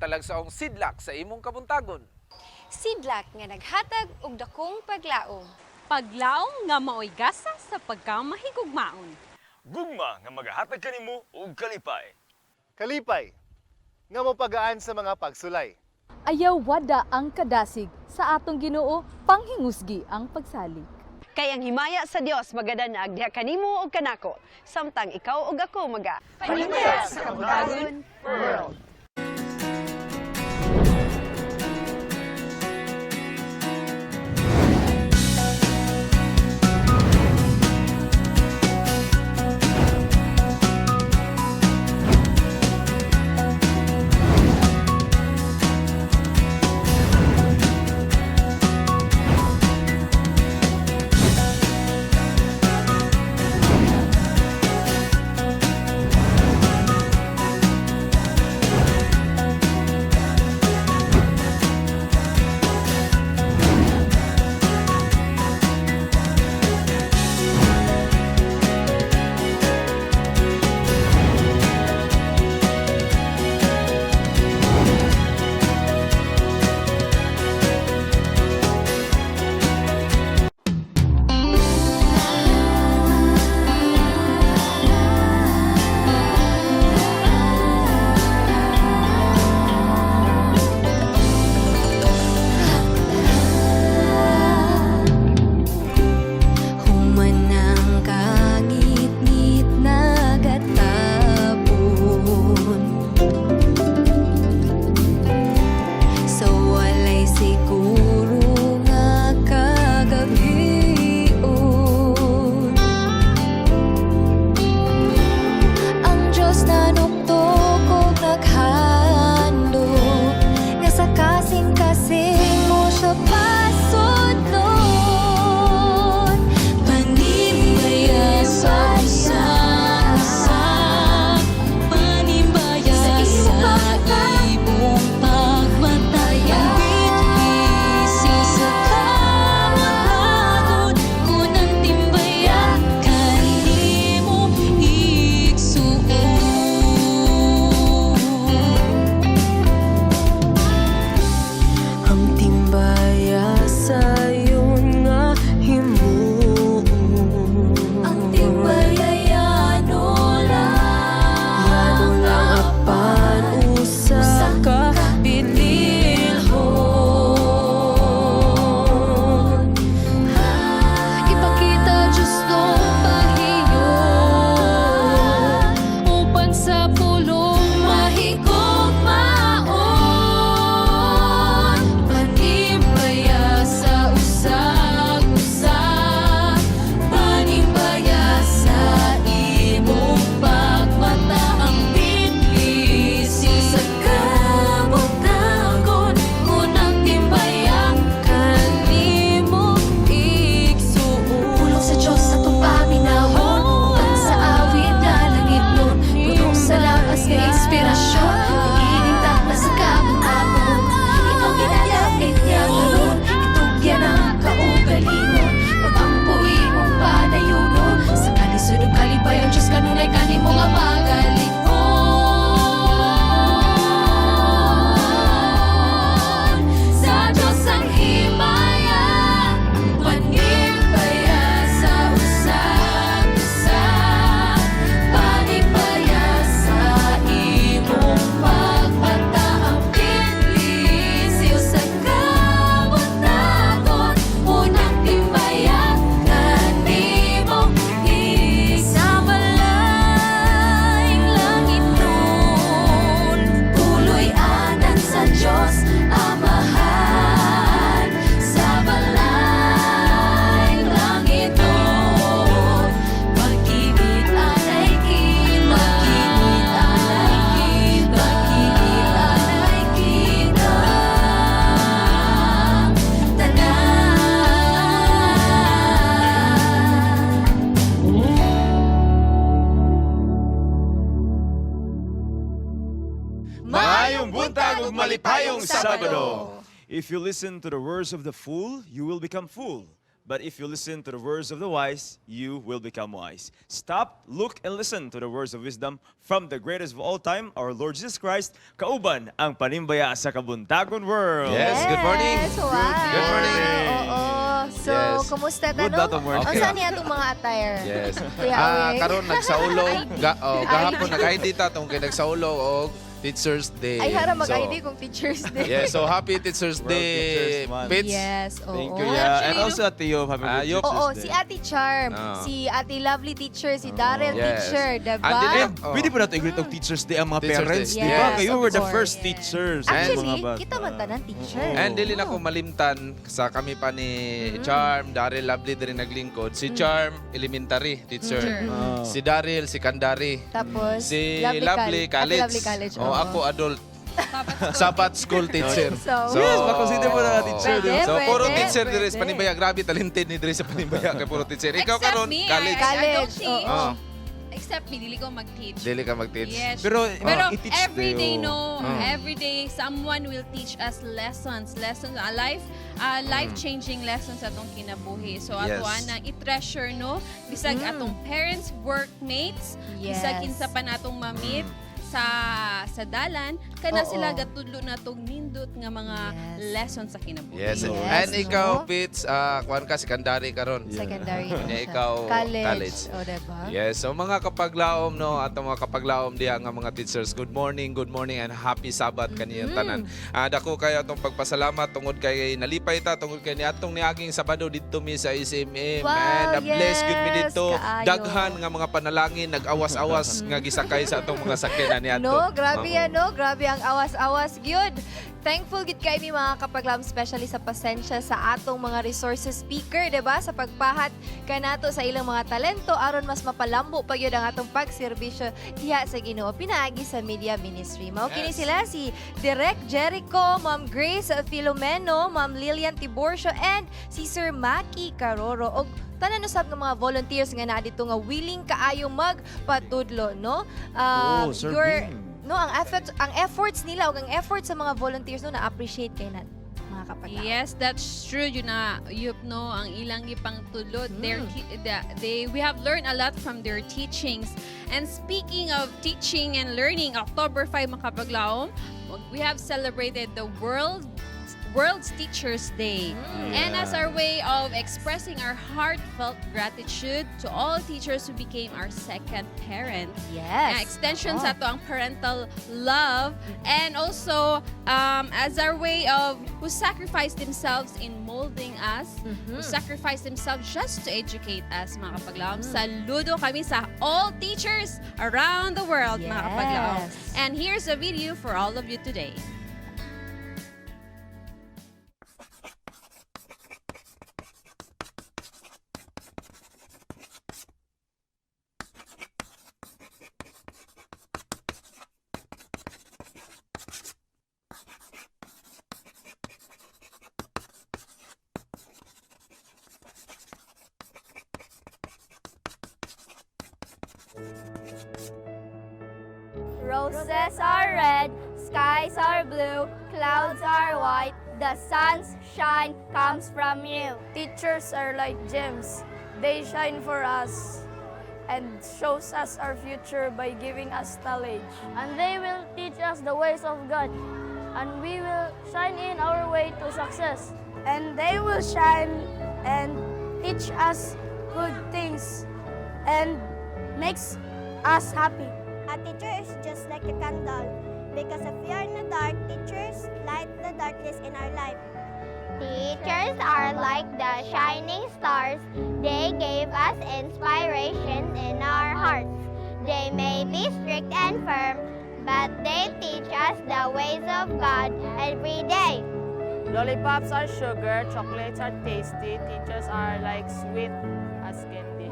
talagsaong sidlak sa imong kabuntagon. Sidlak nga naghatag og dakong paglaom. Paglaom nga maoy gasa sa pagkamahigugmaon. Gugma nga magahatag kanimo og kalipay. Kalipay, nga mopagaan sa mga pagsulay. Ayaw wada ang kadasig sa atong Ginoo, panghingusgi ang pagsalig. Kay ang himaya sa Dios magadanag diha kanimo ug kanako, samtang ikaw ug ako maga Panimaya sa Kabuntagon World. Humanang kangitngit nagatapon sa walay siguro nga kagabion. Ang Diyos nanuktok og naghandom nga sa kasing-kasing mo siya pasudlon. Panimbaya sa isa, panimbaya sa imong pagmataya. Ang sa kamatagon kunang timbaya kanimo igsuon. Ang timbaya sayon nga himuon. Ang timbaya yano lang, Yano lang apan usa ka bililhon. Ipakita Diyos nung pahiyon upang sa pulong mahigugmaon. Panimbaya sa usag-usa, panimbaya sa imong pagmata. Ang bitlising sa kabuntagon kunang timbaya kanimo igsuon. Pulong sa Diyos atong paminawon, uban sa awit nga langit nun, puno sa lakas nga inspirasyon, nagiging takla sa kabuntagon. Ikaw ginalapit niya karon, itugyan ang kaugalingon, pagampuy mong padayunon sa kalisod ug kalipayon. Diyos kanunay kanimo nga magalikon. Sa Diyos ang himaya, panimbaya sa usag-usa, panimbaya sa imong pagmata. Ang pinlisiw sa kabuntagon, unang timbaya kanimo sa balayng langit nun. Puloy anan sa Diyos Amahan, sa balayng langit nun. Pag-ibig anay kita, pag-ibig anay kita, pag-ibig anay kita tanan. Maayong buntag ug malipayong Sabado. If you listen to the words of the fool, you will become fool. But if you listen to the words of the wise, you will become wise. Stop, look, and listen to the words of wisdom from the greatest of all time, our Lord Jesus Christ. Kauban ang panimbaya sa Kabuntagon World. Yes, good morning. Yes, wow. Good morning. Oo. So, Yes. kumusta Good tanong? batong morning. Unsa ni atong mga attire? Yes. Kuya Ah, Awing? karon nagsaulog oh, gahapon nag-ID ta tungkol kay nagsaulog og Teachers Day. Ay, hara mag-ID So, kung Teacher's Day. Yeah, so happy Teachers World Day. Teachers Month. Pits. Yes, oo. Thank you. Yeah. And also Ate Yop, happy Ah, Teachers Yop. Oo, Day. si Ate Charm, Ah. si Ate Lovely Teacher, si Darrell Yes. Teacher, diba? And then- And pwede po nato i-greet og Teachers Day ang mga Teachers parents, Day. di ba? Yes, Kayo of were the course. first teachers. sa Actually, mga bata. kita man tanan teacher. Oo. And dili na ko malimtan sa kami pa ni Charm, Daryl Lovely diri naglingkod. Si Charm elementary teacher. Ah. Si Daryl secondary. Tapos, Si Lovely, Ate college. Lovely College. Oh, oo. ako adult. Sabat school teacher. So, Yes, makonsider mo na teacher. Pwede, So, puro pwede, teacher diri sa pwede. Panimbaya. Grabe, talented ni diri sa Panimbaya kay puro teacher. Ikaw Except karon me, college. I don't College, teach. oo. Oh, Except me, dili ko mag-teach. dili ka mag-teach. Yes. Pero, Pero i-teach every day, tayo. no, Mm. every day, someone will teach us lessons, lessons, life, life-changing lessons atong kinabuhi. So, ato Yes. anang i-treasure, no? Bisag atong parents, workmates, bisag Yes. kinsa pa natong ma-meet sa dalan, kana Oo. sila gatudlo natong nindot nga mga Yes. lessons sa kinabuhi. Yes. Yes, And no? ikaw, Pits, kuan ka, secondary karon. Secondary na Nya siya. ikaw, College. college. O, diba? Yes, so mga kapaglaom no at ang mga kapaglaom diha nga mga teachers, good morning and happy Sabbath kaniyang tanan. Dako kayo atong pagpasalamat tungod kay nalipay ta tungod kay niadtong niaging Sabado didto mi sa SMM. Wow, Man, na-bless gyud mi yes, didto. kaayo. Daghan nga mga panalangin nag-awas-awas nga gisakay sa atong mga sakyanan niadto. No, grabe Oo. yan, no? Grabe ang awas-awas, gyud. Thankful gid kay mi mga kapaglam, especially sa pasensya sa atong mga resources speaker, 'di ba? Sa pagpahat kanato sa ilang mga talento aron mas mapalambo pa gyud ang atong pagserbisyo diha sa Ginoo pinaagi sa media ministry. Mao kini Yes. sila si Direk Jericho, Ma'am Grace Filomeno, Ma'am Lilian Tiborcio and si Sir Maki Caroro og tanan usab nga mga volunteers nga naa dito nga willing kaayo magpatudlo, no? Oh, Sir Bing. No, ang efforts nila ug ang effort sa mga volunteers no na-appreciate kay na mga kapatid. Yes, that's true. Yun na, you know, ang ilang ipang tulod. They, we have learned a lot from their teachings. And speaking of teaching and learning, October 5, makapaglaom, we have celebrated the World's Teachers Day. And as our way of expressing our heartfelt gratitude to all teachers who became our second parent, Yes. Extension Oo. sa ato ang parental love and also as our way of who sacrificed themselves in molding us, who sacrificed themselves just to educate us, mga kapaglaom. Saludo kami sa all teachers around the world, mga kapaglaom. Yes. And here's a video for all of you today. Roses are red, skies are blue, clouds are white, the sun's shine comes from you. Teachers are like gems. They shine for us and shows us our future by giving us knowledge. And they will teach us the ways of God, and we will shine in our way to success. And they will shine and teach us good things and makes us happy. A teacher is just like a candle, because if we are in the dark, teachers light the darkness in our life. Teachers are like the shining stars. They gave us inspiration in our hearts. They may be strict and firm, but they teach us the ways of God every day. Lollipops are sugar, chocolates are tasty, teachers are like sweet as candy.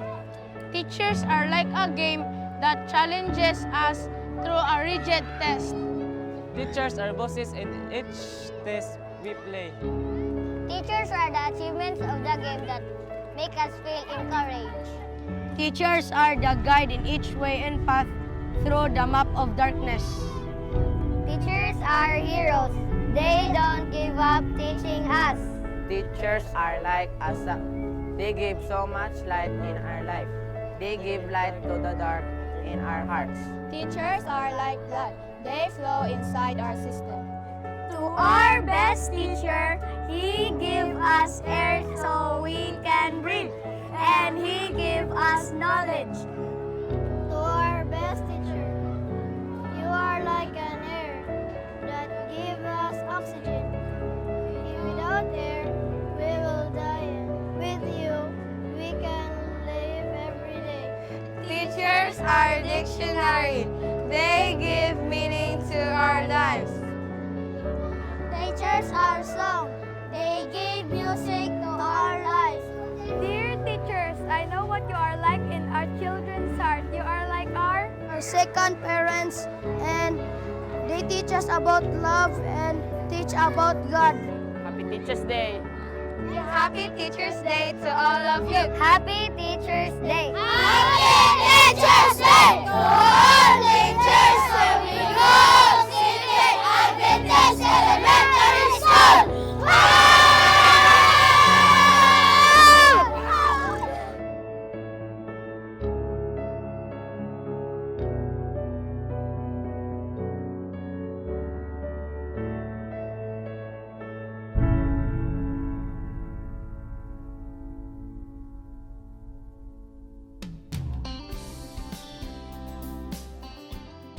Teachers are like a game that challenges us through a rigid test. Teachers are bosses in each test we play. Teachers are the achievements of the game that make us feel encouraged. Teachers are the guide in each way and path through the map of darkness. Teachers are heroes. They don't give up teaching us. Teachers are like a They give so much light in our life. They give light to the dark in our hearts. Teachers are like blood. They flow inside our system. To our best teacher, he give us air so we can breathe, and he give us knowledge. To our best teacher, you are like an air that give us oxygen. Without air, we will die. With you, we can live every day. Teachers are dictionary. They give meaning to our lives. Teachers are song. They give music to our lives. Dear teachers, I know what you are like in our children's heart. You are like our second parents, and they teach us about love and teach about God. Happy Teachers Day! Happy Teachers Day to all of you. Happy Teachers Day! Happy Teachers Day to all teachers of Migos City Adventist Elementary School! Wow!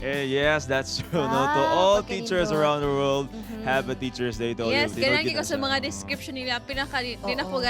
Eh, yes, that's true. No, to Ah, all teachers pagkanindot. around the world, have a Teacher's Day to all Yes, you. Tinuod ganang gid ko na sa siya. mga description nila. Pinaka, Oo.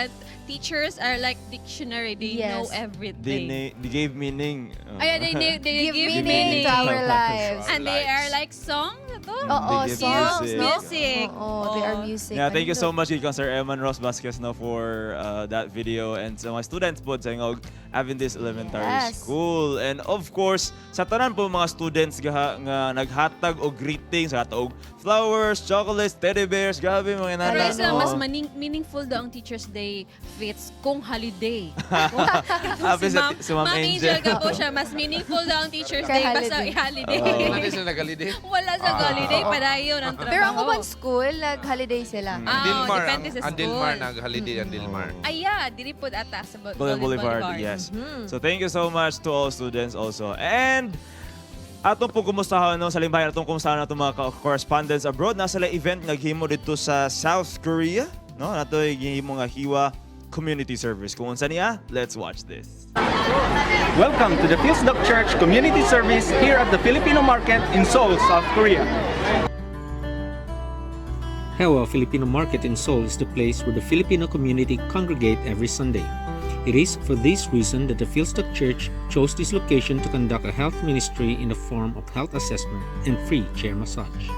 Teachers are like dictionary. They know Yes. They, everything. they gave meaning. Ay, they Give give meaning to our lives. And they are like song, ito? Oo, They give songs, music. no? Music. Oo, they are music. Yeah, thank you so Kanindot. much, Ikaw, Sir Eman Ross Vasquez, no, for that video. And sa mga students po sa Ingog Adventist Elementary Yes. School. And of course, sa tanan po mga students gaha, nga naghatag og greetings, hatag og flowers, chocolates, teddy bears, grabe mga Pero nana. isa, no? mas meaningful daw ang Teacher's Day fits kung holiday. Ah, si Ma'am Ma'am Angel. Angel ka po siya, mas meaningful daw ang Teacher's Kay Day basta holiday. holiday. Oo. Wala din sila nag-holiday. Wala sa holiday, padayon ang trabaho. Pero ang uban school, nag-holiday sila. Ang Ah, Dilmar, depende sa ang Dilmar school. nag-holiday, ang Dilmar. Ay, yeah, diri pod ata sa Golden Boulevard, yes. So thank you so much to all students also. And atong po kumustahan no, sa limbayan atong kumustahan atong mga correspondents abroad nasa sila event nga gihimo dito sa South Korea, no? Natoy gihimo nga Hiwa Community Service. Kung unsa niya, let's watch this. Welcome to the Philsdoc Church Community Service here at the Filipino Market in Seoul, South Korea. Hewa Filipino Market in Seoul is the place where the Filipino community congregate every Sunday. It is for this reason that the Philstock Church chose this location to conduct a health ministry in the form of health assessment and free chair massage.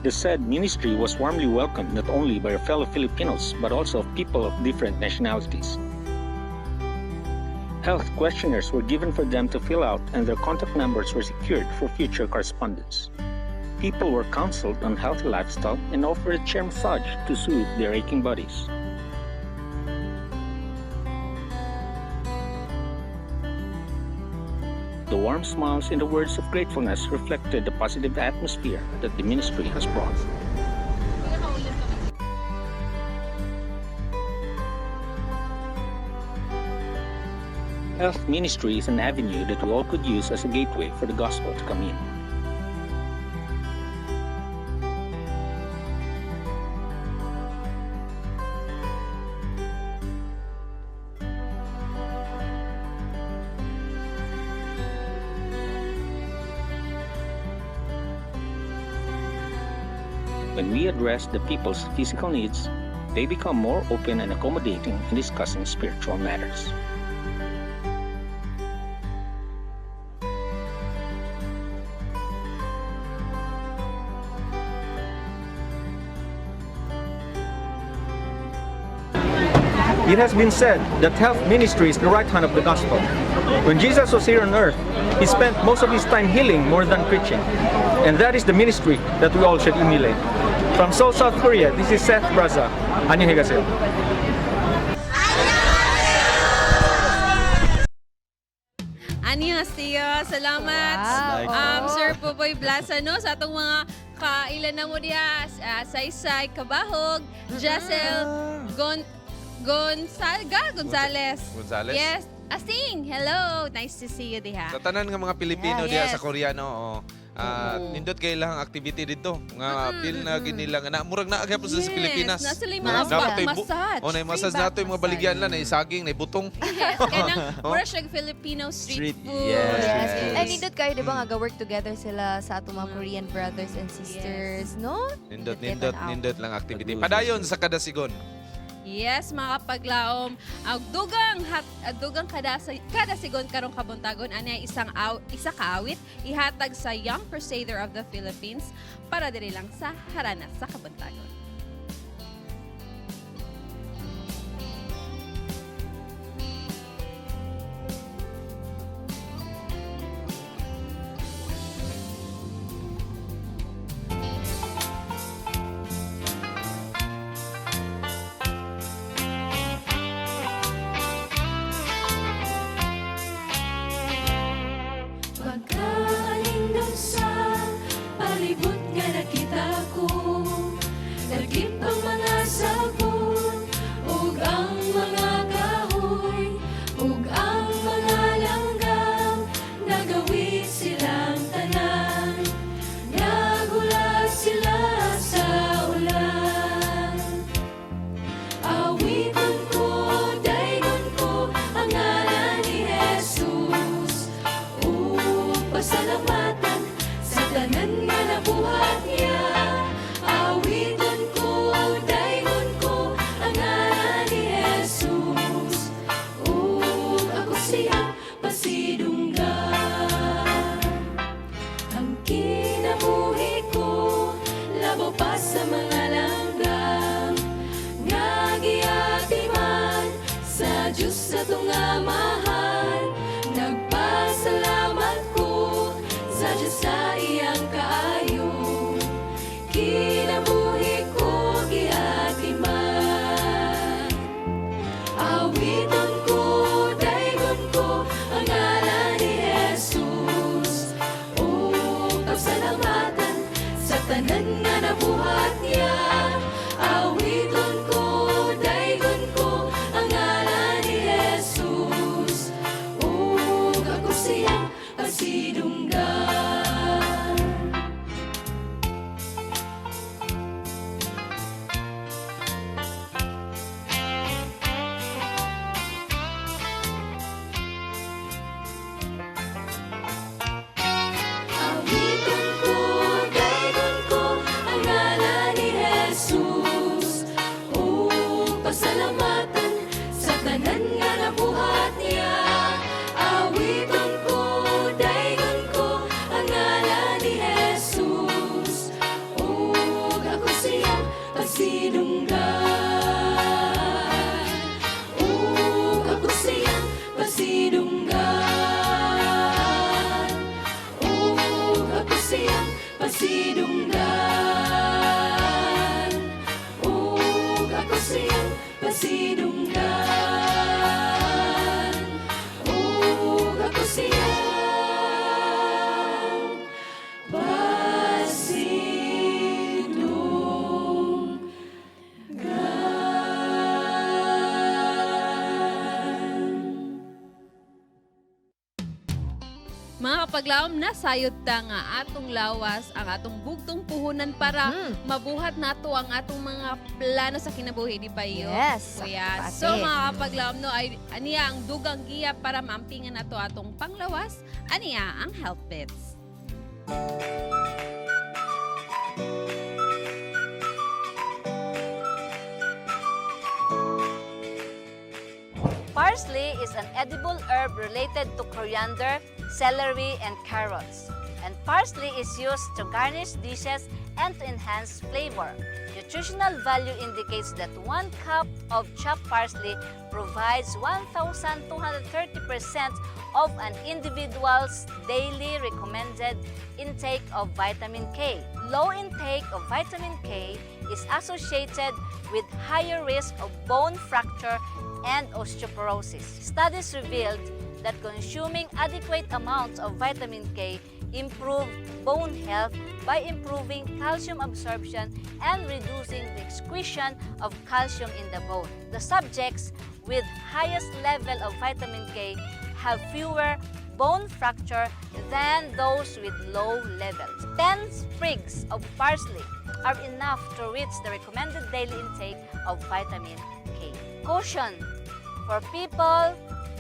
The said ministry was warmly welcomed not only by our fellow Filipinos but also of people of different nationalities. Health questionnaires were given for them to fill out and their contact numbers were secured for future correspondence. People were counseled on healthy lifestyle and offered a chair massage to soothe their aching bodies. The warm smiles and the words of gratefulness reflected the positive atmosphere that the ministry has brought. Health ministry is an avenue that we all could use as a gateway for the gospel to come in. When we address the people's physical needs, they become more open and accommodating in discussing spiritual matters. It has been said that health ministry is the right hand of the gospel. When Jesus was here on earth, he spent most of his time healing more than preaching. And that is the ministry that we all should emulate. From Seoul, South Korea, this is Seth Braza. 안녕히 가세요. Annyeonghaseyo. Salamat. Wow. Sir Popoy Blasa, no, sa atong mga Makaila na mo diha, Saysay Kabahog, Jessel Gonzaga Gonzales. Gonzales? Yes. Asing, hello. Nice to see you diha. Sa tanan nga mga Pilipino diha sa Korea, no. Oh. Ah, nindot kay ilang activity dito nga feel na gid nila nga na murag naa gyapon sila sa Pilipinas. Naa sila yung mga Naa pa to'y massage. Oh, nay Free massage back nato yung mga baligyan lang, nay saging, nay butong. Yes, kanang Oh. mura siya Filipino street food. Yes. Yes. Yes. And nindot kayo, di ba, nga work together sila sa atong mga Korean brothers and sisters, no? Nindot, Nindot nindot, tanaw. nindot lang activity. Padayon sa Kadasigon. Yes, mga kapaglaom, ang dugang kadasigon karong kabuntagon ani ay isa ka awit ihatag sa Young Crusader of the Philippines para diri lang sa Harana sa Kabuntagon. Pagkalingdon sa palibot nga nakita ko, nagip ang mga sabon ug ang mga kahoy ug ang mga langgam, nagawit silang tanan, nagula sila sa ulan. Awiton ko, daygon ko ang ngalan ni Jesus ug pasalamatan sa tanan nga nabuhat niya. Awiton ko, daygon ko ang ngalan ni Jesus ug ako siyang pasidunggan. Ang kinabuhi ko labaw pa sa mga langgam nga giatiman sa Diyos sa atong Amahan. Nagpasalamat ko sa Diyos sa iyang kaayo. Kinabuhi ko giatiman. Awiton ko, daygon ko ang ngalan ni Jesus ug pasalamatan sa tanan nga nabuhat niya. Awiton ko, daygon ko ang ngalan ni Jesus ug ako siyang pasidunggan. Awiton ko, daygon ko ang ngalan ni Jesus ug pasalamatan sa tanan nga nabuhat niya. Awiton ko, daygon ko ang ngalan ni Jesus ug ako siyang pasidunggan. Ug ako siyang pasidunggan. Ug ako siyang pasidunggan. Ug ako siyang pasidunggan. Ug ako siyang pasidunggan. Mga kapaglaom, nasayod ta nga atong lawas ang atong bugtong puhunan para mabuhat nato ang atong mga plano sa kinabuhi, di ba yo? Yes, Kuya. sakto, So ate. mga kapaglaom, no, ay aniya ang dugang giya para maampingan nato atong panglawas, aniya ang health bits. Parsley is an edible herb related to coriander, celery, and carrots. And parsley is used to garnish dishes and to enhance flavor. Nutritional value indicates that 1 cup of chopped parsley provides 1,230% of an individual's daily recommended intake of vitamin K. Low intake of vitamin K is associated with higher risk of bone fracture and osteoporosis. Studies revealed that consuming adequate amounts of vitamin K Improve bone health by improving calcium absorption and reducing the excretion of calcium in the bone. The subjects with highest level of vitamin K have fewer bone fracture than those with low levels. 10 sprigs of parsley are enough to reach the recommended daily intake of vitamin K. Caution for people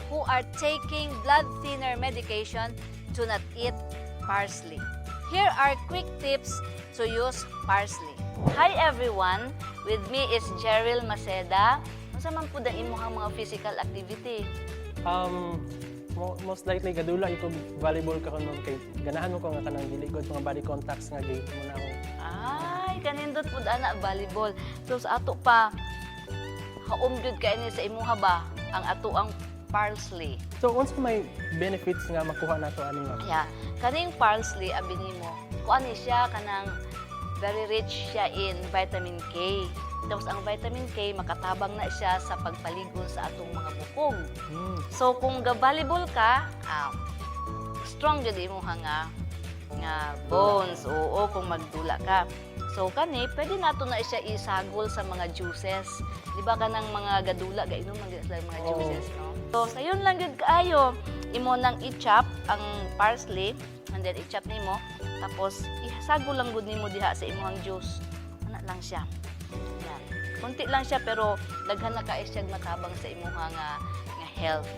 who are taking blood thinner medication: do not eat parsley. Here are quick tips to use parsley. Hi everyone, with me is Geril Maceda. Unsa man pud ang imong mga physical activity? Most likely gadula ko volleyball karon, ma'am, kay ganahan mo ko nga kanang dili gud mga body contacts nga game mo na ako. Ay, kanindot pud ana volleyball. So sa ato pa, haom gyud kay ni sa imuha ba ang ato ang parsley. So unsa may benefits nga makuha nato ani, ma'am? Yeah, kaning parsley abi nimo. Kuan ni siya, kanang very rich siya in vitamin K. Tapos ang vitamin K makatabang na siya sa pagpaligon sa atong mga bukog. So kung ga-volleyball ka, strong jud imuha nga bones. Oo, kung magdula ka. So kani pwede nato na siya isagol sa mga juices. Di ba kanang mga gadula gainom man gyud sila mga juices, no? So sayon lang gyud kaayo. Imo nang i-chop ang parsley and then i-chop nimo, tapos isagol lang gud nimo diha sa imong juice. Ana lang siya. Yan. Kunti lang siya pero daghan na kaayo siya matabang sa imuha nga health.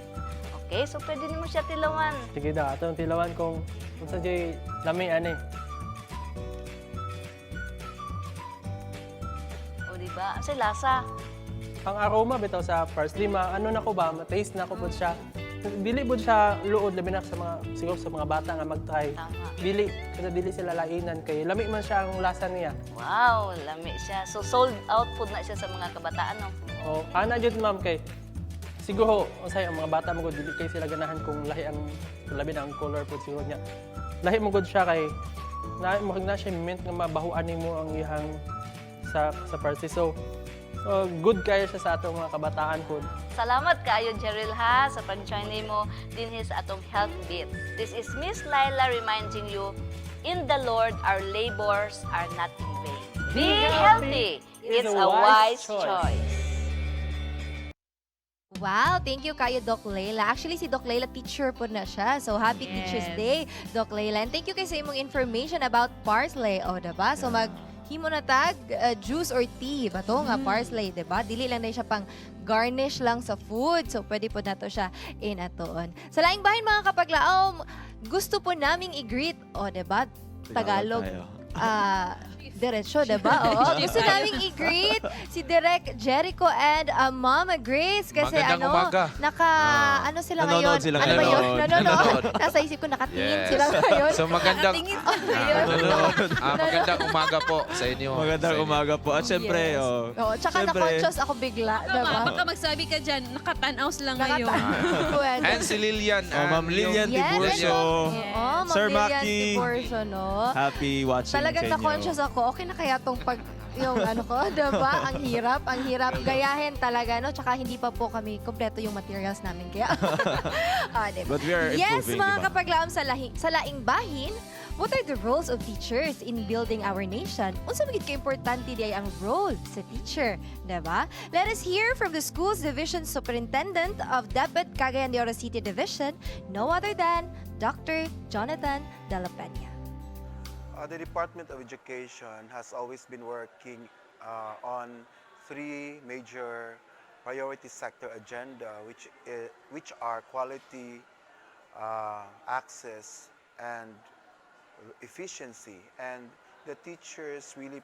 Okay, so pwede nimo siya tilawan. Sige daw, atong tilawan kung unsa jay lami ani. O di ba? Ang lasa. Ang aroma bitaw sa parsley, ma ano na ko ba, ma-taste na ko pud siya. Dili pud siya luod, labi na sa mga siguro sa mga bata nga mag-try. Tama. Dili kasi dili sila lainan kay lami man siya ang lasa niya. Wow, lami siya. So sold out pud na siya sa mga kabataan, no? O ana jud, ma'am, kay siguro unsay ang mga bata mo gud, dili kay sila ganahan kung lahi ang, labi na ang color pud siguro niya. Lahi mo gud siya kay na mo na siya mint nga mabahuan nimo ang iyang sa parsley. So good kayo siya sa atong mga kabataan pud. Salamat kaayo, Geril, ha, sa pag-join nimo dinhi sa atong Health Beat. This is Miss Laila reminding you, in the Lord our labors are not in vain. Be healthy. It's a wise choice. Wow, thank you kayo, Doc Leila. Actually, si Doc Leila, teacher po na siya. So, happy Teacher's Day, Doc Leila. And thank you kay sa imong information about parsley. O, diba? So, mag himo na tag juice or tea ba to nga parsley, diba? Dili lang na siya pang garnish lang sa food. So, pwede po nato siya inatoon. Sa laing bahin, mga kapaglaom, gusto po naming i-greet, o, diba? Tagalog. Tayo. Ah, diretso, diba? Oo. Gusto naming i-greet si Direk Jericho and Mama Grace kasi Magandang ano, umaga. Naka ano sila Nanonood ngayon? sila Ano ba yun? ngayon. Nanonood. Nanonood. Nasa isip ko nakatingin sila ngayon. So magandang Nakatingin sila ngayon. Nanonood. Magandang umaga po sa inyo. Magandang Sa inyo. umaga po. At syempre, oh, Oo, tsaka syempre, na-conscious ako bigla, Baka, diba? baka magsabi ka dyan, nakatanaw sila ngayon. Pwede. And si Lilian. Oh, Ma'am Lilian Yes, Tiburcio. Oo, Ma'am Sir Lilian Maki. Tiburcio, no? Happy watching Talagang sa inyo. na-conscious ako. Okay na kaya tong pag yung ano ko, diba? Ang hirap gayahin talaga, no? Tsaka hindi pa po kami kompleto yung materials namin kaya. Diba? But we are Yes, improving, mga diba? kapaglaom, sa laing bahin, what are the roles of teachers in building our nation? Unsa man gid ka-importante di ay ang role sa teacher, diba? Let us hear from the Schools Division Superintendent of DepEd Cagayan de Oro City Division, no other than Dr. Jonathan De La Peña. The Department of Education has always been working on three major priority sector agenda, which are quality, access, and efficiency. And the teachers really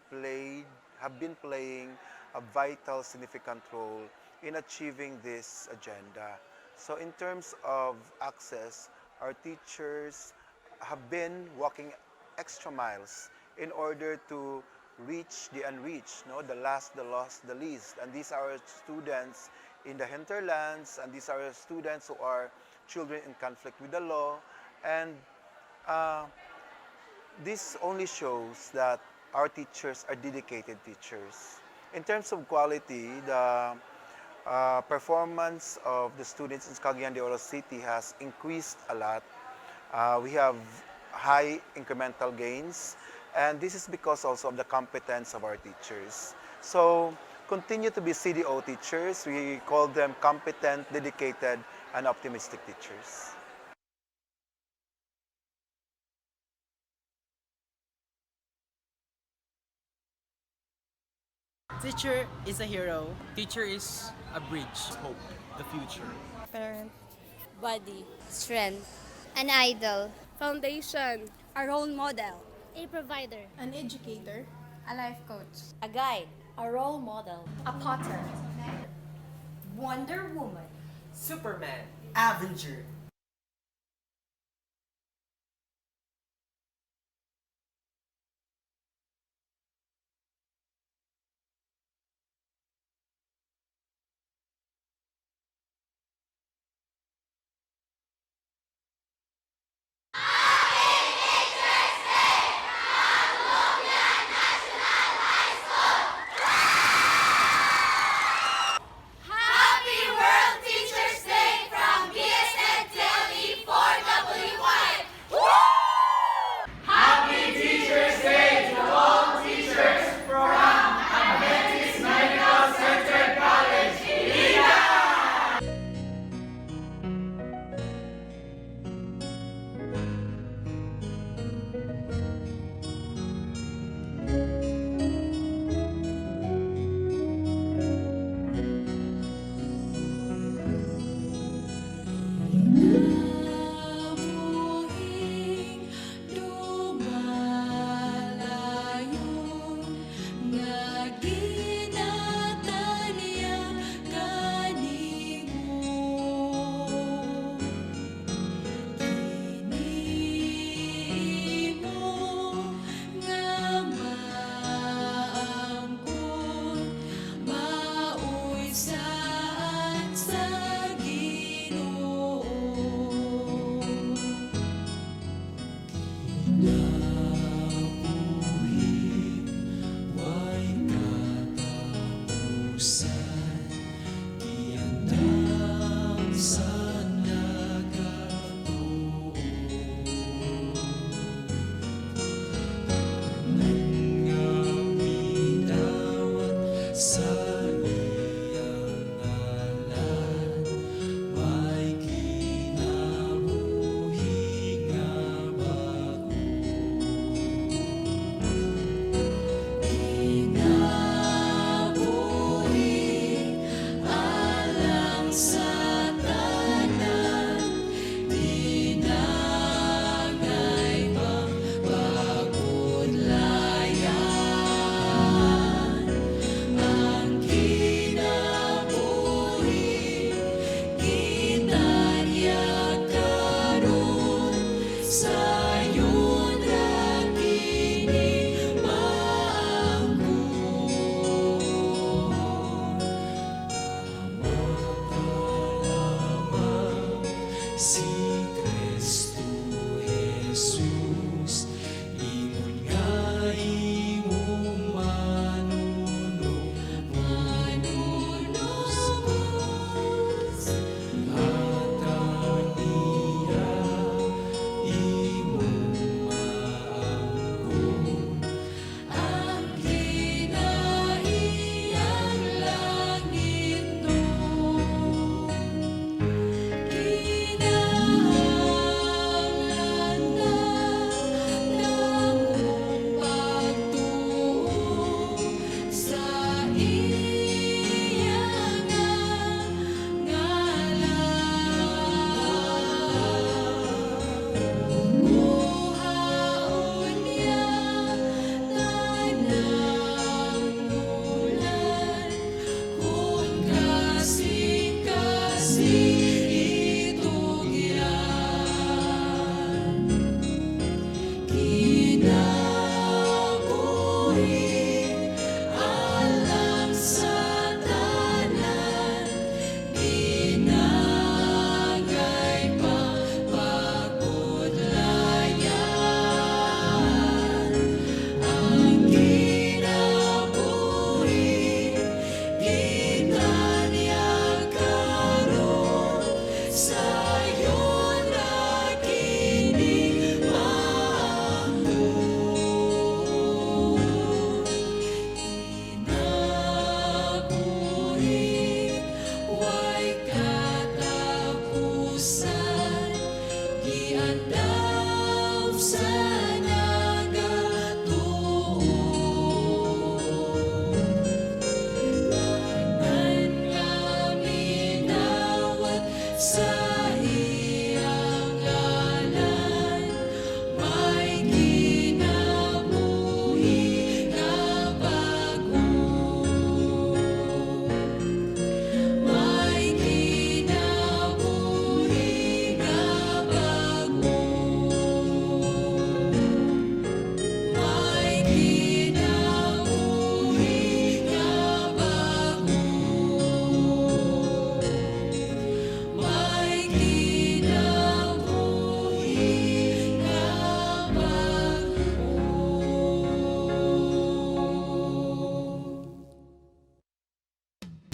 have been playing a vital, significant role in achieving this agenda. So in terms of access, our teachers have been walking extra miles in order to reach the unreached, no, the last, the lost, the least. And these are students in the hinterlands, and these are students who are children in conflict with the law. And this only shows that our teachers are dedicated teachers. In terms of quality, the performance of the students in Cagayan de Oro City has increased a lot. We have high incremental gains. And this is because also of the competence of our teachers. So continue to be CDO teachers. We call them competent, dedicated, and optimistic teachers. Teacher is a hero. Teacher is a bridge. Hope. The future. Parent. Body. Strength. An idol. Foundation. A role model. A provider. An educator. A life coach. A guide. A role model. A potter. Wonder Woman. Superman. Avenger. Happy World Teachers Day from BSN TLE 4WY! Happy Teachers Day to all teachers from Adventist Medical Center College, Iligan! Kinabuhing dumalayon nga ginatanyag kanimo kini imo nga maangkon maoy saan sa Ginoo. Kinabuhi way katapusan, giandam sa nagatuo. Tanan nga midawat sa iyang ngalan, may kinabuhi nga bag-o. Kinabuhi alang sa tanan, tinagay pang pagudlayan. Ang kinabuhi gitanyag karon, sayon ra kini maangkon. Si Kristo Jesus, ingon nga imong manunubos. Hatag niya imong maangkon. Ang kinaiyang langit nun, kinabuhi.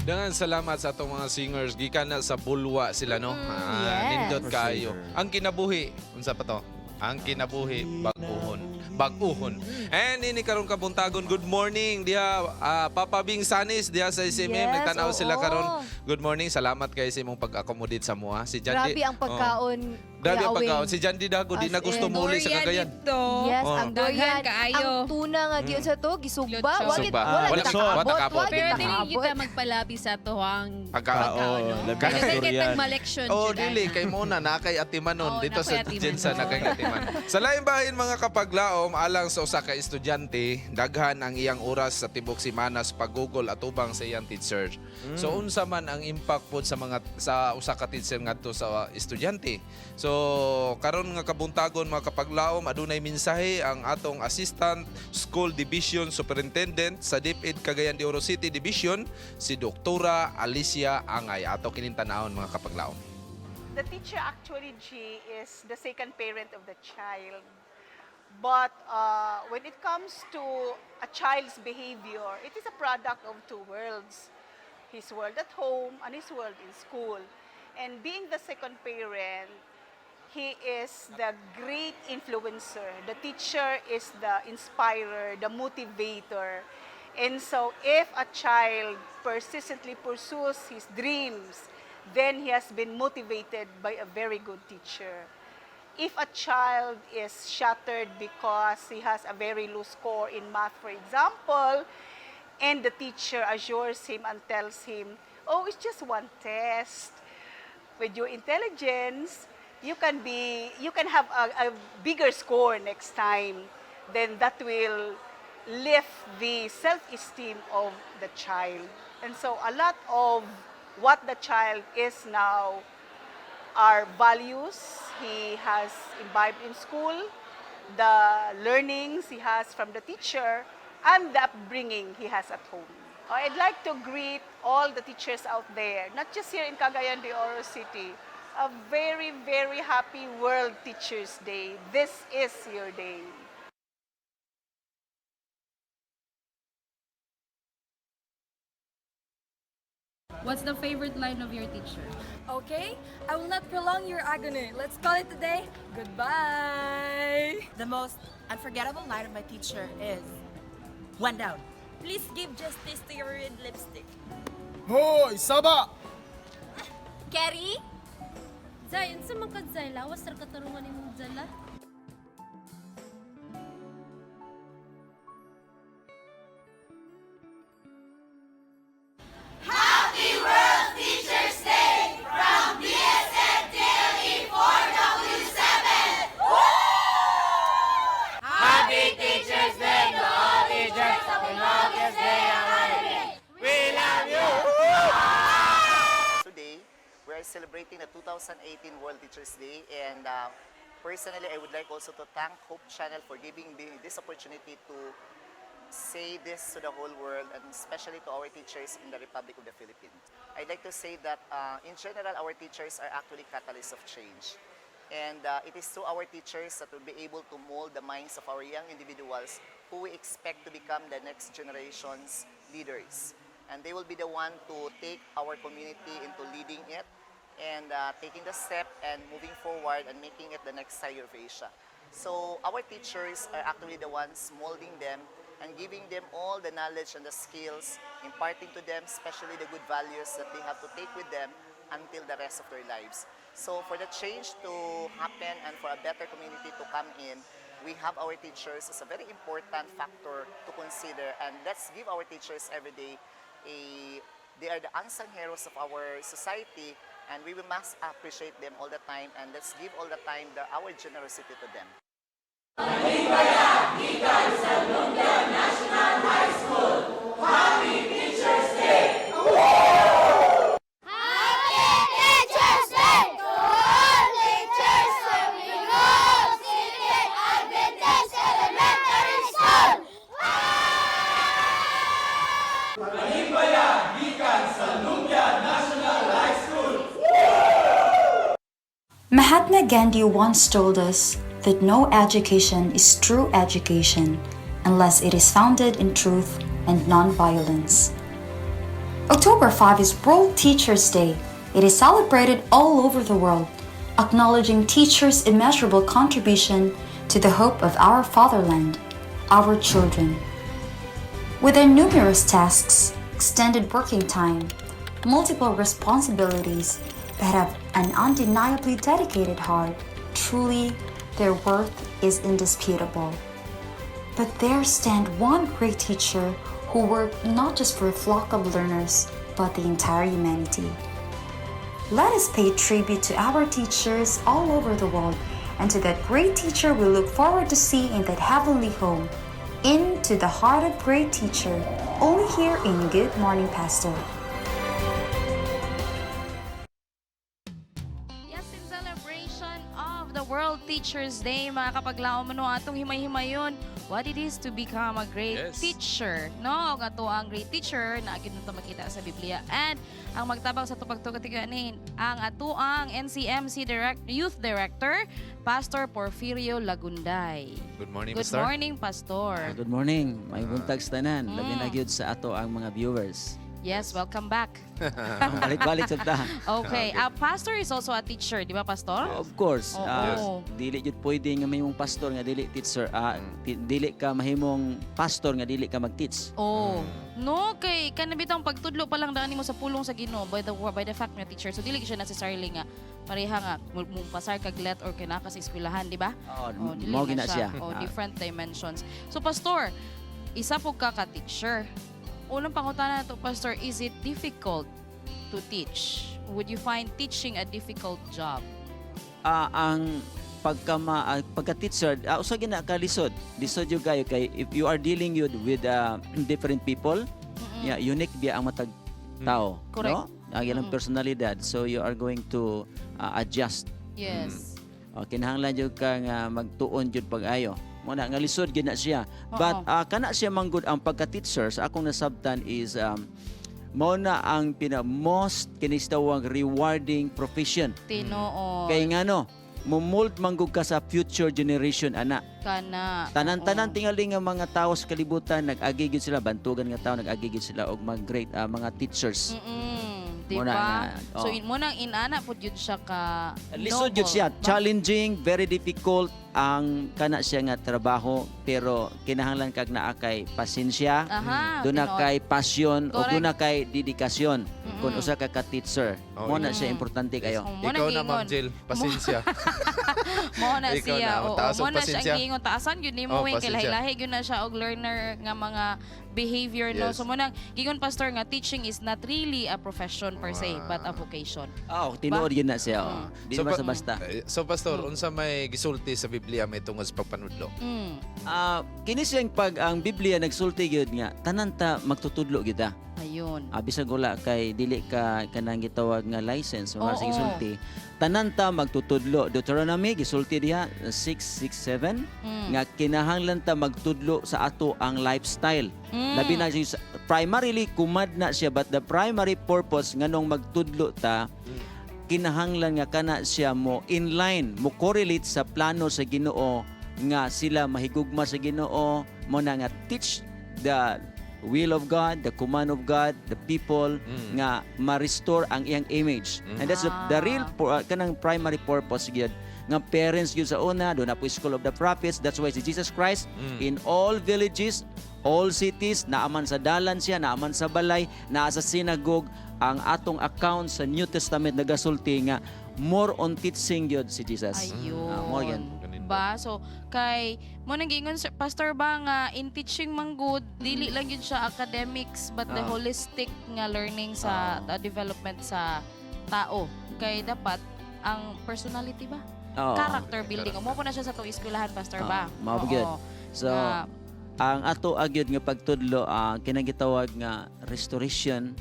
Daghang salamat sa atong mga singers. Gikan na sa Bulua sila, no? Ah, yes. nindot kaayo. Ang kinabuhi, unsa pa to? Ang kinabuhi, bag-uhon. Bag-uhon. And ini karong kabuntagon, good morning diha, Papa Bing Sanis diha sa SMM. Yes, Nagtan-aw sila oo. karon. Good morning. Salamat kay sa imong pag-accommodate sa mua. Si Jandy. Grabe ang pagkaon. Oh. Grabe ang Kuya pagkaon. Awing. Si Jandy Dago di As na gusto in. muli sa Durian Cagayan. dito. Yes, Oh. ang durian, Daghan kaayo. ang tuna nga gyud sa to gisugba, Lechon. wa gid Sugba. wala Wala- gid nakaabot, wala nakaabot. wa gid Pero dili nakaabot. kita magpalabi sa tuwang Pagkaon. Oo, labi na Kaya durian. kitang maleksyon Oh, jud, dili ana. kay muna na kay atimanon Oo, dito na sa kay atimanon. Jensa na kay atiman. Sa laing bahin, mga kapaglaom, alang sa usa ka estudyante, daghan ang iyang oras sa tibok semana sa pag-google atubang sa iyang teacher. So unsa man ang impact pod sa mga sa usa ka teacher ngadto sa estudyante. So karon nga kabuntagon, mga kapaglaom, adunay mensahe ang atong Assistant School Division Superintendent sa DepEd Cagayan de Oro City Division, si Doktora Alicia Angay. Ato kining tan-awon, mga kapaglaom. The teacher actually, G, is the second parent of the child. But when it comes to a child's behavior, it is a product of two worlds: his world at home and his world in school. And being the second parent, he is the great influencer. The teacher is the inspirer, the motivator. And so if a child persistently pursues his dreams, then he has been motivated by a very good teacher. If a child is shattered because he has a very low score in math, for example, and the teacher assures him and tells him, "Oh, it's just one test. With your intelligence, you can have a bigger score next time," then that will lift the self-esteem of the child. And so a lot of what the child is now are values he has imbibed in school, the learnings he has from the teacher, and the upbringing he has at home. I'd like to greet all the teachers out there, not just here in Cagayan de Oro City, a very, very happy World Teachers Day. This is your day. What's the favorite line of your teacher? Okay, I will not prolong your agony. Let's call it a day. Goodbye. The most unforgettable line of my teacher is "One down." Please give justice to your red lipstick. Hoy, saba! Kerry? Zay, unsa man ka, Zay? Lawas ra katarungan imong dala. Happy World Teachers Day from BSN DLE 4W7! Happy Teachers Day to all teachers of the Longest Day Academy. We love you! Today, we are celebrating the 2018 World Teachers Day, and personally, I would like also to thank Hope Channel for giving me this opportunity to say this to the whole world and especially to our teachers in the Republic of the Philippines. I'd like to say that in general, our teachers are actually catalysts of change. And it is through our teachers that we'll be able to mold the minds of our young individuals who we expect to become the next generation's leaders. And they will be the one to take our community into leading it and taking the step and moving forward and making it the next Tiger of Asia. So our teachers are actually the ones molding them and giving them all the knowledge and the skills, imparting to them especially the good values that they have to take with them until the rest of their lives. So for the change to happen and for a better community to come in, we have our teachers as a very important factor to consider, and let's give our teachers every day a they are the unsung heroes of our society, and we must appreciate them all the time, and let's give all the time our generosity to them. National High School. Happy Teachers Day! Happy Teachers Day to all teachers of Ginoo City Adventist Elementary School! Panimbaya gikan sa Lumbia National High School. Mahatma Gandhi once told us that no education is true education unless it is founded in truth and nonviolence. October October 5 is World Teachers' Day. It is celebrated all over the world, acknowledging teachers' immeasurable contribution to the hope of our fatherland, our children. With their numerous tasks, extended working time, multiple responsibilities, but have an undeniably dedicated heart, truly their worth is indisputable. But there stand one great teacher who worked not just for a flock of learners, but the entire humanity. Let us pay tribute to our teachers all over the world and to that great teacher we look forward to see in that heavenly home. Into the heart of great teacher, only here in Good Morning Pastor. Yes, in celebration of the World Teachers Day, mga kapaglaom, no, atong himay-himayon what it is to become a great teacher. No, ang ato ang great teacher na agad nato makita sa Biblia. And ang magtabang sa tupagtugot ganin ang ato ang NCMC Youth Director, Pastor Porfirio Lagunday. Good morning, Good Pastor. Morning, Pastor. Good morning. Maayong buntag sa tanan. Labi na gyud sa ato ang mga viewers. Yes, welcome back. Balik-balik sa ta. Okay, Pastor is also a teacher, di ba, Pastor? Of course. Oo. Dili jud pwede nga mahimong pastor nga dili teacher. Dili ka mahimong pastor nga dili ka mag-teach. Oh. No, kay kana bitang pagtudlo pa lang daan nimo sa pulong sa Ginoo by the fact nga teacher. So dili siya necessarily nga pareha nga mo pasar kag let or kinaka sa eskwelahan, di ba? Oh, dili mao na gina siya. Oh, different dimensions. So pastor, isa po ka ka teacher. Unang pangutana to, Pastor, is it difficult to teach? Would you find teaching a difficult job? Ang pagka-teacher, usa gina ka lisod. Lisod jud kayo kay if you are dealing with different people, yeah, unique biya ang matag tao, no? Ang ilang personalidad. So you are going to adjust. Oh, kinahanglan jud ka nga magtuon jud pag-ayo. Mo na nga lisod gyud na siya. But kana siya manggod ang pagka-teacher sa akong nasabtan is mao na ang pina most kinistawang rewarding profession. Tinuod. Kay ngano, mo-mold manggod ka sa future generation ana. Kana. Tanan-tanan tingali nga mga tao sa kalibutan nag-agi gyud sila, bantugan nga tao, nag-agi gyud sila og mga great mga teachers. Di Mo na ba? nga, So oh. in mo nang inana pud yun siya ka Lisod gyud noble. siya, challenging, very difficult ang kana siya nga trabaho, pero kinahanglan kag naa kay pasensya, duna tinuod. kay passion o duna kay dedikasyon kung usa ka ka teacher. Oh, Mo na siya importante kayo. Mo na Ikaw na, Ma'am giingon. Jill. Pasensya. Mo na Ikaw siya. na, Oo, taas mo og na siya ang pasensya. giingon taasan gyud nimo Oh, eh, kay pasensya. lahi-lahi gyud na siya og learner nga mga behavior, no. So mo nang giingon, Pastor, nga teaching is not really a profession per se but a vocation. Oh, tinuod gyud na siya. Oh. Di basta-basta. So Pastor, unsa may gisulti sa Biblia may tungod sa pagpanudlo? Kini siyang pag ang Biblia nagsulti gyud nga tanan ta magtutudlo gyud ta. Ayun. Bisag wala kay dili ka kanang gitawag nga license o sa gisulti. Tanan ta magtutudlo. Deuteronomy gisulti diha 6 6 7 nga kinahanglan ta magtudlo sa ato ang lifestyle. Labi na siya primarily kumad na siya, but the primary purpose nganong magtudlo ta, kinahanglan nga kana siya mo inline, mo correlate sa plano sa Ginoo nga sila mahigugma sa Ginoo, mo na nga teach the will of God, the command of God, the people nga ma-restore ang iyang image. And that's the real kanang primary purpose gyud nga parents gyud sa una, doon na po School of the Prophets. That's why si Jesus Christ in all villages, all cities, naaman sa dalan siya, naaman sa balay, naa sa synagogue. Ang atong account sa New Testament nagasulti nga more on teaching gyud si Jesus. Ayun. More yun. Ba? So kay mo nang giingon, sir, Pastor ba, nga in teaching man gud dili lang yun siya academics but the holistic nga learning sa the development sa tao. Kay dapat ang personality ba? Oo. Character building. Mo po na siya sa itong eskwelahan, Pastor ba? Mao gyud. So ang ato agyod nga pagtudlo, ang kinagitawag nga restoration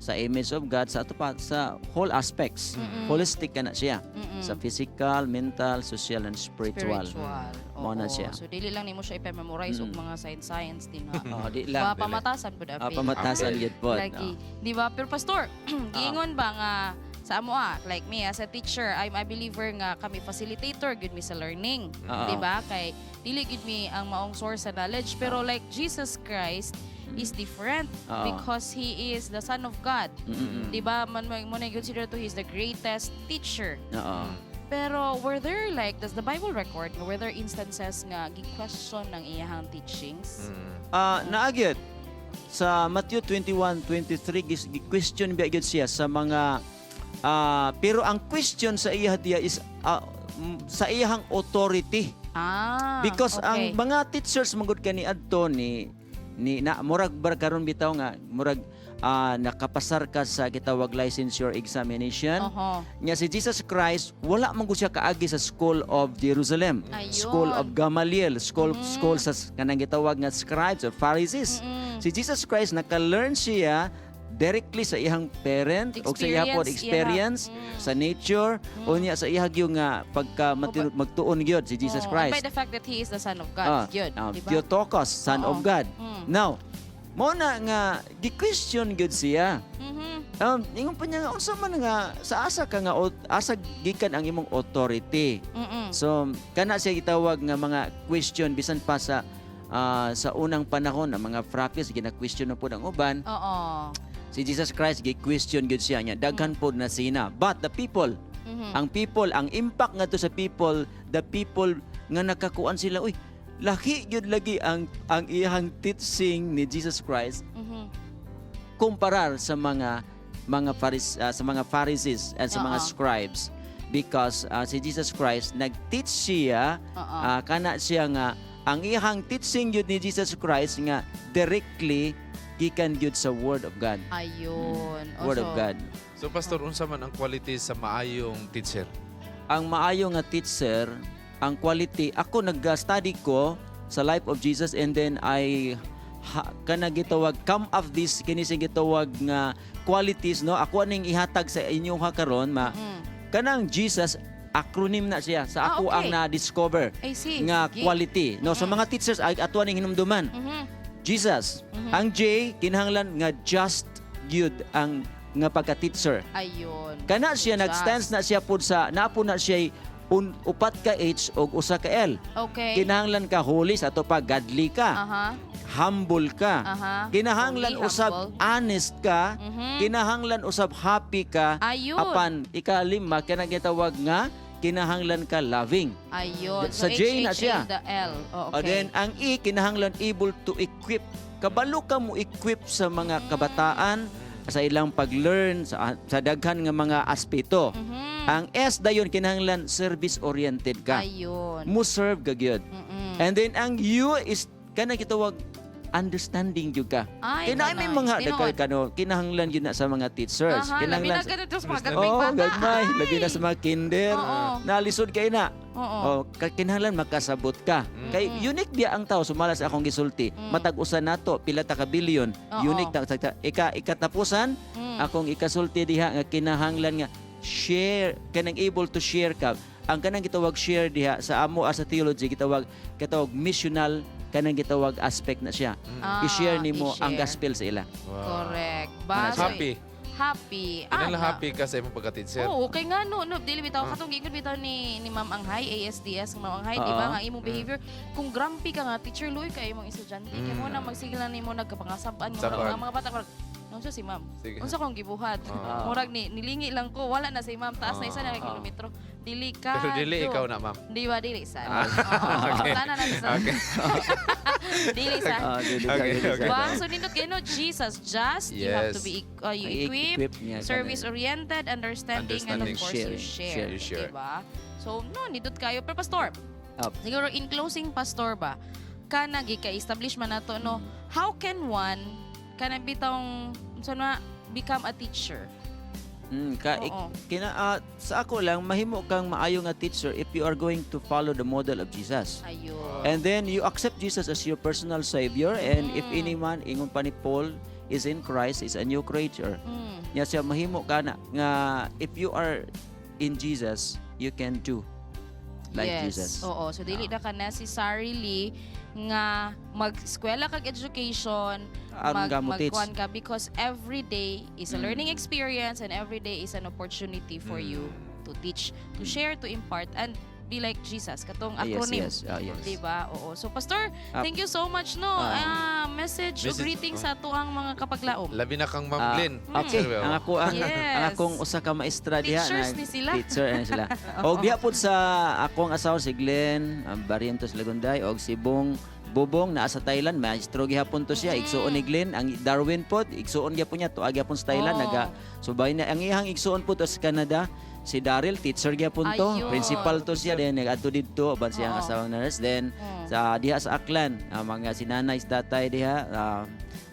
sa image of God sa ato pa sa whole aspects. Holistic ka na siya. Sa physical, mental, social and spiritual. Spiritual. Mao na Oo. siya. So dili lang nimo siya ipa-memorize og mga science science din ha. Oo, di lang. Ba, pamatasan pud Ah, pamatasan gyud pod. Lagi. Di ba? Pero Pastor, giingon ba nga sa amo like me as a teacher, I'm a believer nga kami facilitator gyud mi sa learning. Oo. Di ba? Kay dili gyud mi ang maong source sa knowledge, pero like Jesus Christ, is different because he is the Son of God. Di ba? Man mo na consider to he's the greatest teacher. Pero were there like, does the Bible record were there instances nga gi-question ng iyahang teachings? Ah, naa gyud sa Matthew 21:23, gi-question biya gyud siya sa mga pero ang question sa iya diya is sa iyahang authority. Because ang mga teachers man gud kani adto ni ni na murag bar karon bitaw nga murag nakapasar ka sa gitawag licensure examination. Nya si Jesus Christ wala man gud siya kaagi sa School of Jerusalem, School of Gamaliel, school school sa kanang gitawag nga scribes or Pharisees. Si Jesus Christ naka-learn siya directly sa iyang parent o sa iya pod Experience, experience sa nature, unya sa iya gyud nga pagka magtuon gyud si Jesus Oo, Christ. and by the fact that he is the Son of God, yun, di ba? Theotokos, Son of God. Now, mo na nga gi-question gyud siya. Ingon pa niya nga unsa man nga sa asa ka nga asa gikan ang imong authority. So kana siya gitawag nga mga question bisan pa sa unang panahon ang mga prophets gina-question na pod ang uban. Si Jesus Christ gi-question gyud siya niya. Daghan pod na sina. But the people, ang people, ang impact ngadto sa people, the people nga nakakuan sila, uy, laki gyud lagi ang iyang teaching ni Jesus Christ kumparar sa mga sa mga Pharisees and sa mga scribes, because si Jesus Christ nag-teach siya, kana siya nga ang iyang teaching gyud ni Jesus Christ nga directly gikan gyud sa Word of God. Ayun. O, Word of God. So Pastor, unsa man ang quality sa maayong teacher? Ang maayo nga teacher, ang quality, ako nag-study ko sa life of Jesus and then I kana gitawag come of this kini sing gitawag nga qualities, no? Ako aning ihatag sa inyong ha karon ma kanang Jesus acronym na siya sa ako ang na-discover I see. nga Sige. quality, no? So mga teachers ay ato aning hinumduman. Jesus. Ang J, kinahanglan nga just gyud ang nga pagka-teacher. Kana siya Just. nag-stands na siya pud sa napo na siya upat ka H og usa ka L. Kinahanglan ka holy, sa ato pa godly ka. Humble ka. Kinahanglan Holy, usab humble. honest ka. Kinahanglan usab happy ka. Apan ikalima, kanang gitawag nga kinahanglan ka loving. So, Sa J na H, H, siya. A, the L. Oh, O then ang E, kinahanglan able to equip. Kabalo ka mo equip sa mga kabataan sa ilang pag-learn sa daghan nga mga aspeto. Ang S dayon, kinahanglan service oriented ka. Mo serve ka gyud. And then ang U is kanang gitawag understanding gyud ka. Ay, Kaya may nice. mga Tinuod. daghan kano kinahanglan gyud na sa mga teachers. Aha, labi Kinahanglan na ganito sa mga gagmayng Oh, bata. gagmay, labi na sa mga kinder. Nalisod kay na. Oh, kinahanglan makasabot ka. Kay unique biya ang tao sumala sa akong gisulti. Matag usa nato pila ta ka billion, unique ta, ika ikatapusan akong ikasulti diha nga kinahanglan nga share, kanang able to share ka. Ang kanang gitawag share diha sa amo as a theology gitawag missional kanang gitawag aspect na siya. I-share nimo ang I-share. gospel sa ila. Correct. Ba, Ano so, Happy. Happy. Kinahanglan happy ka sa imong pagka-teacher. Oo, okay nga no, dili bitaw katong giingon bitaw ni Ma'am Anghay, ASDS ng Ma'am Anghay, di ba nga imong behavior kung grumpy ka nga teacher, luoy kay imong estudyante kay mo na magsigil na nimo nagkapangasab-an nga Sabaan. mga bata murag unsa si ma'am? Sige. Unsa kong gibuhat? Murag ni nilingi lang ko, wala na si ma'am, taas na isa na kilometro. Dili ka. Pero dili ikaw na, ma'am. Di ba dili sa? Oo, sana na sa. Dili sa. Dili sa, dili sa. Wow, so nindot kayo no, Jesus, just you have to be you Ay, equip, equip niya ka service-oriented, understanding, and of Understanding. course you Sharing. share. You share. Diba? So, no, nindot kayo. Pero Pastor, Up. siguro in closing, Pastor ba, kana gika-establish man nato no, how can one kana bitong so na become a teacher? Ka, kina, sa ako lang mahimo kang maayo nga teacher if you are going to follow the model of Jesus. And then you accept Jesus as your personal savior, and if any man, ingon pa ni Paul, is in Christ is a new creature. Nya siya mahimo ka na nga if you are in Jesus, you can do like Jesus. Oo. So dili na ka necessarily nga mag-eskwela kag education, Aron ka mo teach. magkuan ka because every day is a learning experience and every day is an opportunity for you to teach, to share, to impart and Be like Jesus katong Yes, acronym. yes. Ah, yes. Diba? Oo. So Pastor, thank you so much, no. Message o Message, greeting oh. sa tuang mga kapaglaom. Labi na kang Ma'am Ah, Glenn. okay, Sir Bel. ang ako ang, Yes. ang akong usa ka maestra diha Teachers na ni sila. Teacher ni sila. Og diha pud sa akong asawa si Glenn Barrientos Lagunday og si Bong Bobong naa sa Thailand, maestro gihapon to siya. Igsuon ni Glenn, ang Darwin pod, igsuon gyapon niya tuag gyapon sa Thailand Oh. naga subay na ang iyang igsuon pod sa Canada. Si Daryl, teacher gyapon to, Ayun. principal to siya then nagadto didto uban siyang Oo. asawang nurse. Then sa diha sa Aklan, ang mga si nanay, si tatay diha,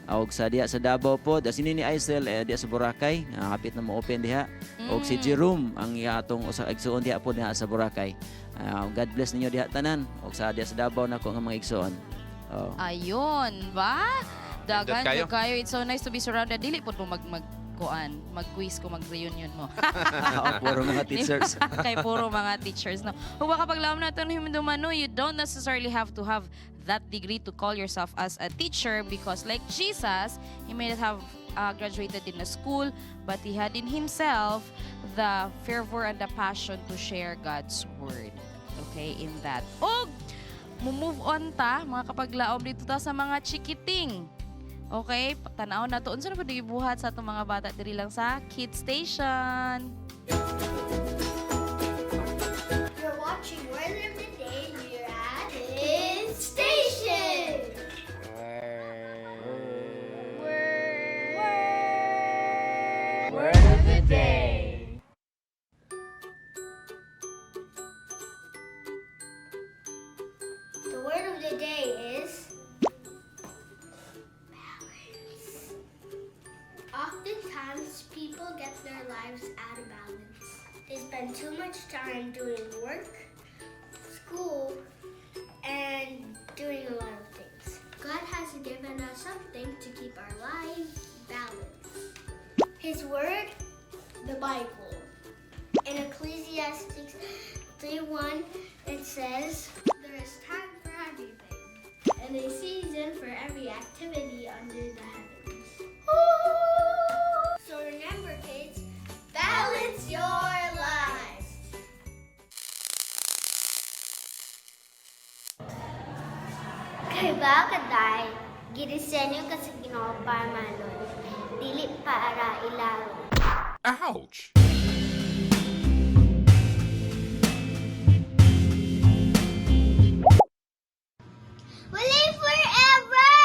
og sa diha sa Davao po, da si Nini Aisel diha sa Boracay, hapit na mo-open diha. Og si Jerome ang iya atong usa igsuon diha po diha sa Boracay. God bless ninyo diha tanan og sa diha sa Davao nako nga mga igsuon. Oh. Ayun, ba? Dagan kayo. kayo. Kayo. It's so nice to be surrounded. Dili po mo mag mag kuan, mag-quiz ko, mag-reunion mo. Puro mga teachers. Kay puro mga teachers, no. Kung makapaglaom natin himdumano, you don't necessarily have to have that degree to call yourself as a teacher because like Jesus, he may not have graduated in a school, but he had in himself the fervor and the passion to share God's word. Okay, in that. Og, move on ta, mga kapaglaom dito ta sa mga chikiting. Okay, tanaw na to. Unsa na pud gibuhat sa atong mga bata diri lang sa Kids Station. You're watching Word of the Day here at Kids Station. Word of the day. The word of the day is balance. Oftentimes, people get their lives out of balance. They spend too much time doing work, school, and doing a lot of things. God has given us something to keep our lives balanced. His word, the Bible. In Ecclesiastes 3:1, it says, "There is time for everything, and a season for every activity under the heavens." So remember, kids, balance your lives. Kay ba kaday, gidisenyo ka sa Ginoo para mahalon, dili para ilawom. Ouch! Walay forever!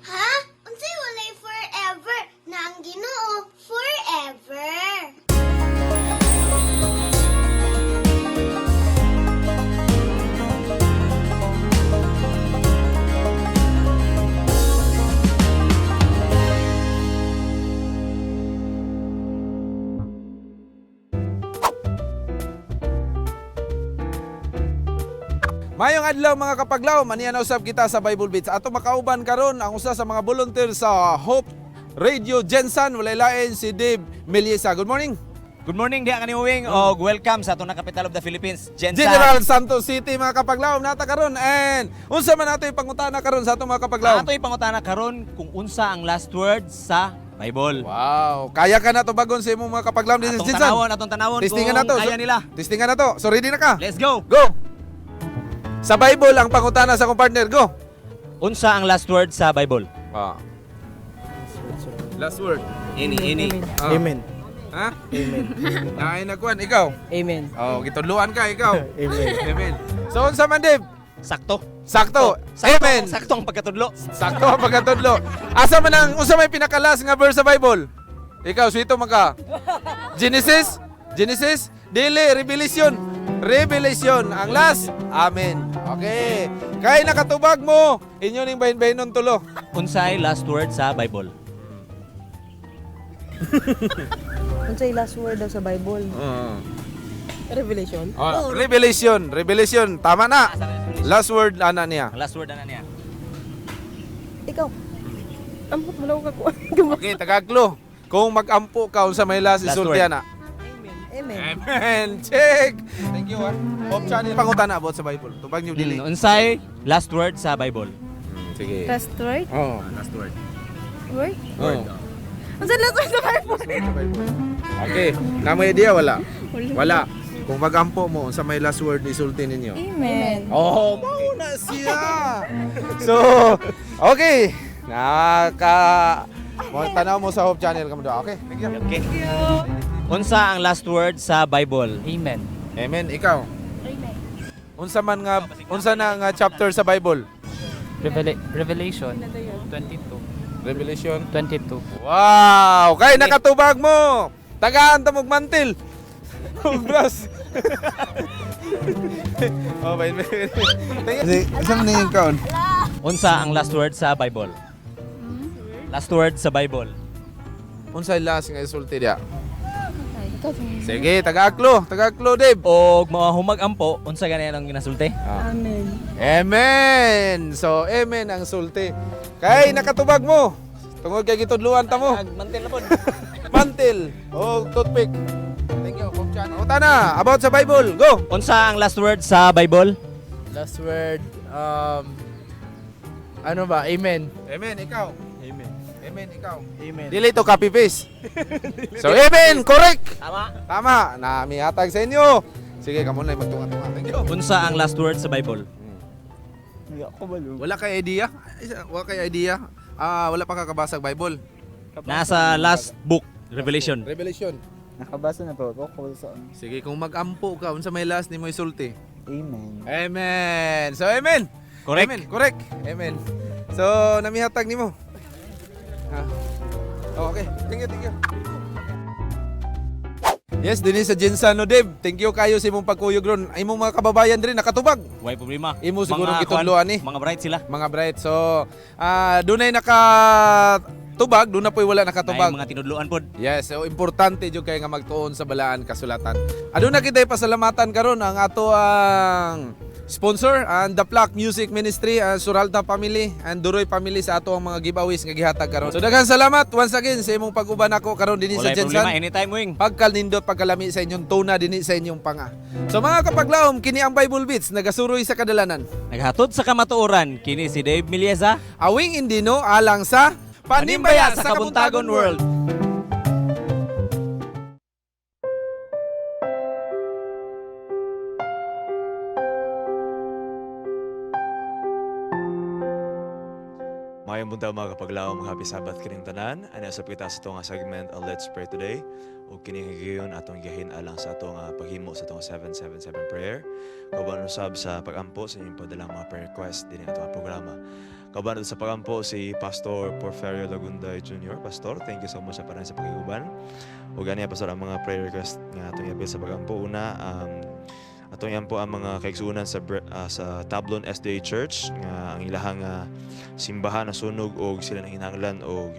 Ha? Unsay walay forever? Na ang Ginoo forever. Mayong adlaw mga kapaglaw, maniya na usab kita sa Bible Beats. Ato makauban karon ang usa sa mga volunteer sa Hope Radio Gensan, walay lain si Dave Meliesa. Good morning. Good morning diha kani Uwing og welcome sa atong na capital of the Philippines, Gensan. General Santos City mga kapaglaw, nata karon and unsa man ato pangutana karon sa atong mga kapaglaw? Ato pangutana karon kung unsa ang last word sa Bible. Wow, kaya ka na tubagon sa imong mga kapaglaw din Atong Gensan. tanawon, atong tanawon Testingan kung na to. kaya nila. Testingan na to. So ready na ka? Let's go. Go. Sa Bible ang pangutana sa akong partner, go. Unsa ang last word sa Bible? Last word. Ini, ini. Ah. Amen. Ha? Amen. Naay na kuan ikaw. Amen. Oh, gitudluan ka ikaw. Amen. Amen. So unsa man Dave? Sakto. Sakto. Sakto. Amen. Sakto ang pagkatudlo. Sakto ang pagkatudlo. Asa man ang unsa may pinakalas nga verse sa Bible? Ikaw swito man ka. Genesis? Genesis? Dili, Revelation. Revelation ang last. Amen. Okay. Kay nakatubag mo, inyo ning bahin-bahinon tulo. Unsay last word sa Bible? Unsay last word daw sa Bible? Revelation. Oh, Revelation, Revelation, tama na. Last word ana niya. Ang last word ana niya. Ikaw. Amot mo lang ka kuan. Okay, tagaglo. Kung mag-ampo ka unsa may last Last isulti word. ana. Amen. Amen. Check. Thank you ah. Hope Channel pangutana about sa Bible. Tubag niyo dili. Unsay last word sa Bible? Sige. Last word? Oh. Last word. Word? Oh. Unsay last word sa Bible? Okay. Namoy idea wala? Wala. Kung magampo mo, sa may last word isulti ninyo? Amen. Oh, mao na siya. So, okay. Naka mo tanaw mo sa Hope Channel kamo do. Okay. Thank you. Okay. Unsa ang last word sa Bible? Amen. Amen. Ikaw. Amen. Unsa man nga unsa na nga chapter sa Bible? Revelation 22. Revelation 22. Wow! Kay nakatubag mo. Tagaan ta mog mantil. Ug bras. Oh, wait, wait. Thank you. Isa man yung kaon. Unsa ang last word sa Bible? Last word sa Bible. Unsa last nga isulti diya? Sige, taga-aklo, taga-aklo, Dave. Og mga humag-ampo, unsa gani ang ginasulti? Amen. Amen. So, amen ang sulti. Kay nakatubag mo. Tungod kay gitudluan ta mo. Mantil na pod. Mantil o toothpick. Thank you, Hope Channel. O tana, about sa Bible. Go. Unsa ang last word sa Bible? Last word, ano ba? Amen. Amen, ikaw. Amen. Amen, ikaw. Amen. Dili to copy paste. So, amen, correct. Tama. Tama. Namihatag sa inyo. Sige, kamo na magtunga-tunga. Thank you. Unsa ang last word sa Bible? Wala kay idea? Wala kay idea? Ah, wala pa kakabasa Bible. Nasa last book, Revelation. Revelation. Nakabasa na po ako sa Sige, kung mag-ampo ka, unsa may last nimo isulti? Amen. Amen. So, amen. Correct. Amen. Correct. Amen. So, namihatag nimo. Ha? Oh, okay. Thank you, thank you. Yes, dinhi sa Ginsano, Dave. Thank you kayo sa imong pagkuyog ron. Imong mga kababayan diri nakatubag. Way problema. Imo siguro Mga gitudloan ni. Mga bright sila. Mga bright. So, dunay nakatubag, doon na po'y wala nakatubag. Naay mga tinudloan pod. Yes, so importante jud kay nga magtuon sa balaan kasulatan. Aduna kitay pasalamatan karon ang ato ang sponsor ang The Plaque Music Ministry, ang Suralta Family, and Duroy Family sa ato ang mga giveaways nga gihatag karon. So daghang salamat once again sa imong pag-uban ako karon dinhi sa Walay problema, Jensan. anytime wing. Pagkalnindot pagkalami sa inyong tuna dinhi sa inyong panga. So mga kapaglaom, kini ang Bible Beats nagasuroy sa kadalanan. Naghatod sa kamatuoran kini si Dave Milieza. Awing Indino alang sa Panimbaya sa Kabuntagon World. Mayong buntag mga kapaglaom, happy Sabbath kining tanan. Ani usab kita sa atong segment Let's Pray Today. Ug kini higayon atong gihin alang sa atong paghimo sa atong 777 prayer. Kauban usab sa pagampo sa inyong padalang mga prayer request dinhi atong programa. Kauban sa pagampo si Pastor Porferio Lagunday Jr. Pastor, thank you so much sa paran sa pakiguban. Ug ani pastor ang mga prayer request nga atong iapil sa pagampo. Una, atong iampo ang mga kaigsuonan sa sa Tablon SDA Church nga ang ilahang simbahan nasunog og sila nanginahanglan og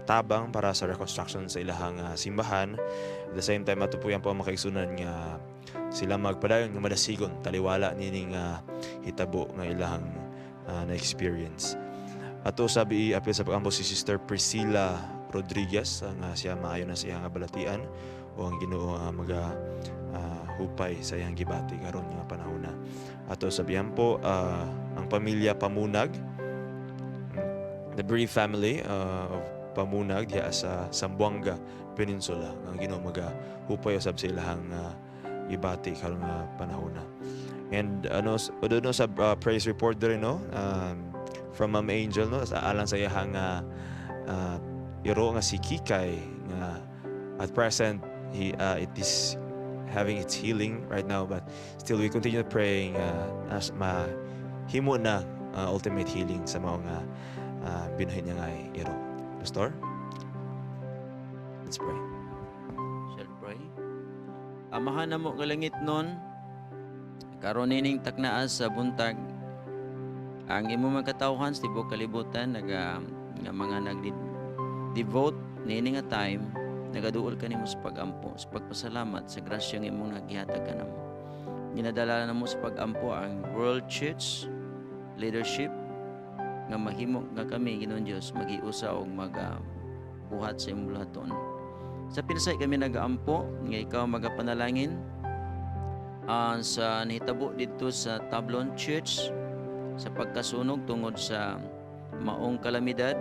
tabang para sa reconstruction sa ilahang simbahan. At the same time ato po iampo ang mga kaigsuonan nga sila magpadayon nga madasigon taliwala nining hitabo nga ilahang na-experience. Ato sabi i-apil sa pagampo si Sister Priscilla Rodriguez nga siya maayo na siya nga balatian o ang Ginoo maga hupay sa iyang gibati karon nga panahon na. Ato sabihan po ang pamilya Pamunag, the bereaved family of Pamunag diha sa Zamboanga Peninsula. Ang Ginoo maga hupay usab sa ilahang gibati karon nga panahon na. And ano no sa praise report diri no, from Ma'am Angel no, sa alang sa iyahang iro nga si Kikay nga at present he it is having its healing right now, but still we continue praying as mahimo na ultimate healing sa mga binuhi niya nga iro. Pastor, let's pray. Shall pray. Amahan na mo nga langit nun, karon nining taknaa sa buntag, ang imong mga katawhan sa tibuok kalibutan naga nga mga nag-devote niini nga time, nagaduol kanimo sa pag-ampo, sa pagpasalamat sa grasya nga imong nagihatag kanamo. Ginadala namo sa pag-ampo ang World Church leadership nga mahimo nga kami Ginoong Dios magiusa og magabuhat sa imong buluhaton. Sa pinsay kami nagaampo nga ikaw magapanalangin sa nahitabo didto sa Tablon Church sa pagkasunog tungod sa maong kalamidad.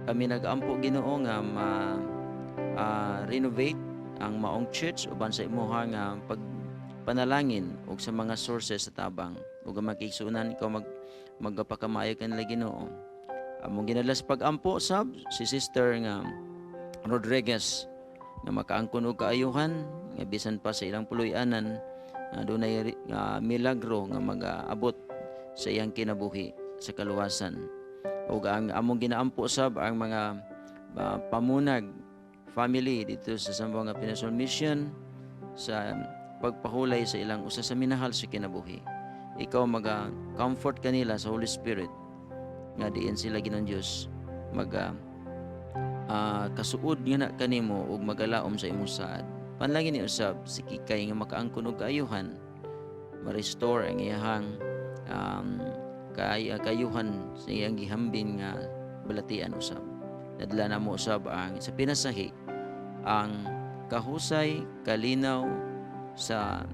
Kami nagaampo Ginoo nga ma renovate ang maong church uban sa imuha nga pagpanalangin ug sa mga sources sa tabang ug ang makigsuonan, ikaw magpakamaayo kanila, Ginoo. Among ginadala sa pag-ampo sab si sister nga Rodriguez nga makaangkon og kaayuhan nga bisan pa sa ilang puloy-anan nga dunay nga milagro nga magaabot sa iyang kinabuhi sa kaluwasan. Ug ang among ginaampo sab ang mga pamunag family dito sa Zamboanga Peninsula Mission sa pagpahulay sa ilang usa sa minahal sa kinabuhi. Ikaw maga comfort kanila sa Holy Spirit nga diin sila, Ginoong Dios, maga kasuod nga na kanimo ug magalaom sa imong saad. Panalangin ni usab si Kikay nga makaangkon og kaayuhan, ma-restore ang iyahang kayuhan sa iyang gihambin nga balatian usab. Nadala namo usab ang sa pinasahi ang kahusay kalinaw sa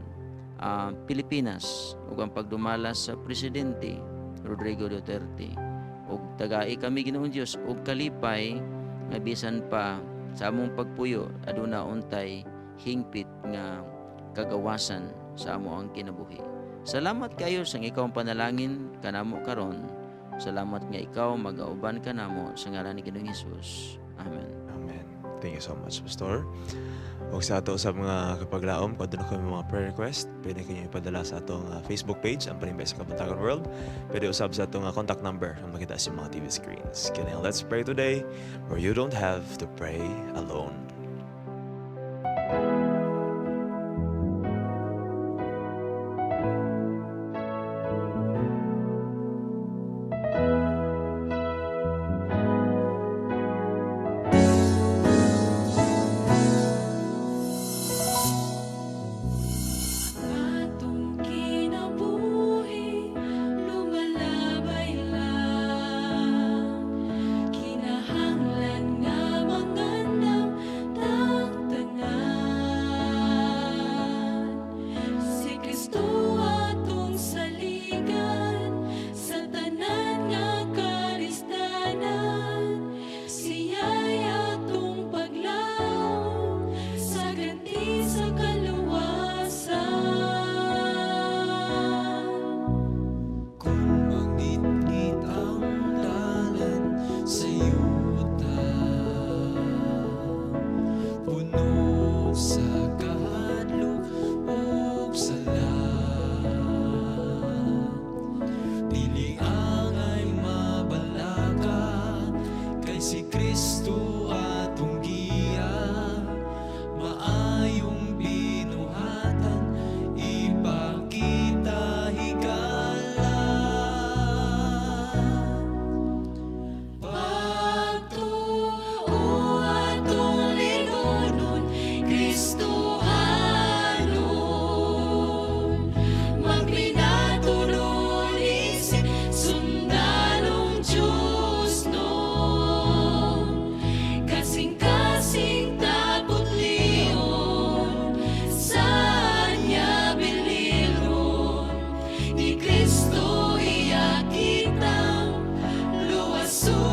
Pilipinas ug ang pagdumala sa Presidente Rodrigo Duterte. Ug tagai kami, Ginoong Dios, og kalipay nga bisan pa sa among pagpuyo aduna untay hingpit nga kagawasan sa amo ang kinabuhi. Salamat kayo sa ikaw ang panalangin kanamo karon. Salamat nga ikaw magauban kanamo sa ngalan ni Ginoong Hesus. Amen. Amen. Thank you so much, Pastor. Ug sa ato sa mga kapaglaom, kung aduna kami mga prayer request, pwede kayo ipadala sa atong Facebook page, ang Panimbaya sa Kabuntagon World. Pwede usab sa atong contact number na makita sa mga TV screens. Kaya let's pray today where you don't have to pray alone. Atong kinabuhi lumalabay lang, kinahanglan nga mangandam tang tanan. Si Kristo atong saligan sa tanan nga kalistanan. Siya'y atong paglaom sa ganti sa kaluwasan. Kung mangitngit ang dalan sa yuta, puno sa kahadlok ug sala, dili angay mabalaka, kay si Kristo atong giya. Maayong binuhatan ipakita higala. Pagtuo atong ligonon, Kristohanon. Magpinatunon isip sundalong Diyosnon. Kasing-kasing taputlion sa niya bililon. Ni Kristo iya kitang luwason.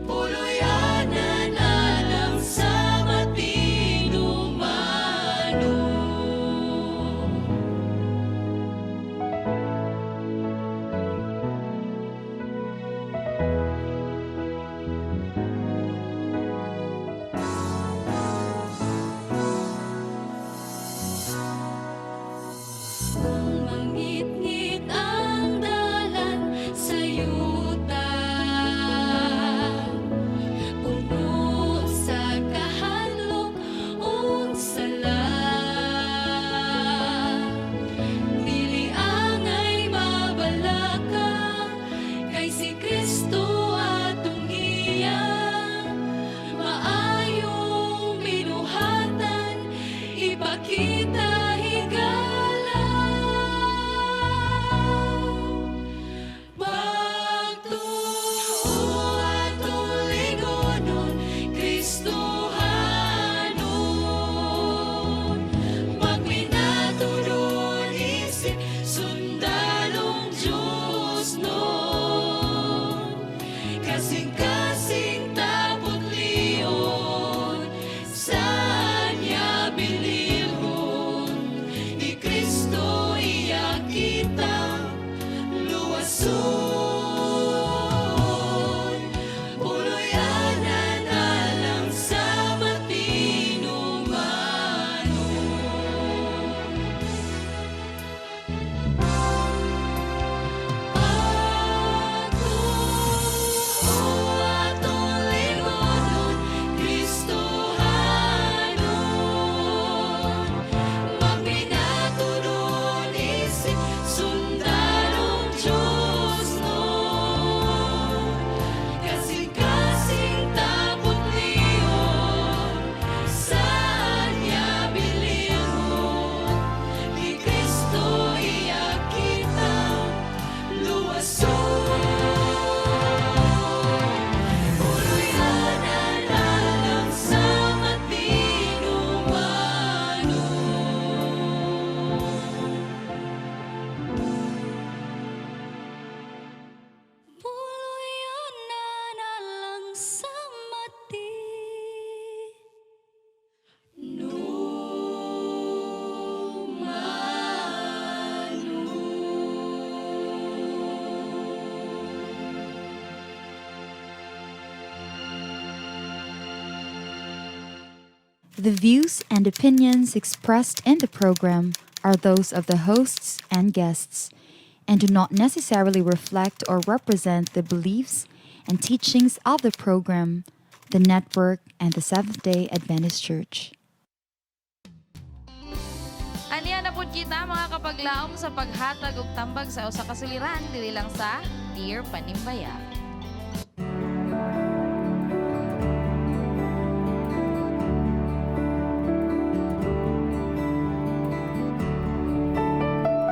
Puloy-anan alang sa matinumanon. Kung mangitngit ang dalan sa yuta, puno sa kahadlok ug sala, dili angay mabalaka, kay si Kristo atong giya. Maayong binuhatan ipakita higala. Pagtuo atong ligonon, Kristohanon. Magpinatunon isip sundalong Diyosnon. Kasing-kasing taputlion The views and opinions expressed in the program are those of the hosts and guests and do not necessarily reflect or represent the beliefs and teachings of the program, the network, and the Seventh day Adventist Church. Aniya na pud kita, mga kapaglaom, sa paghatag og tambag sa usa ka suliran diri lang sa Dear Panimbaya.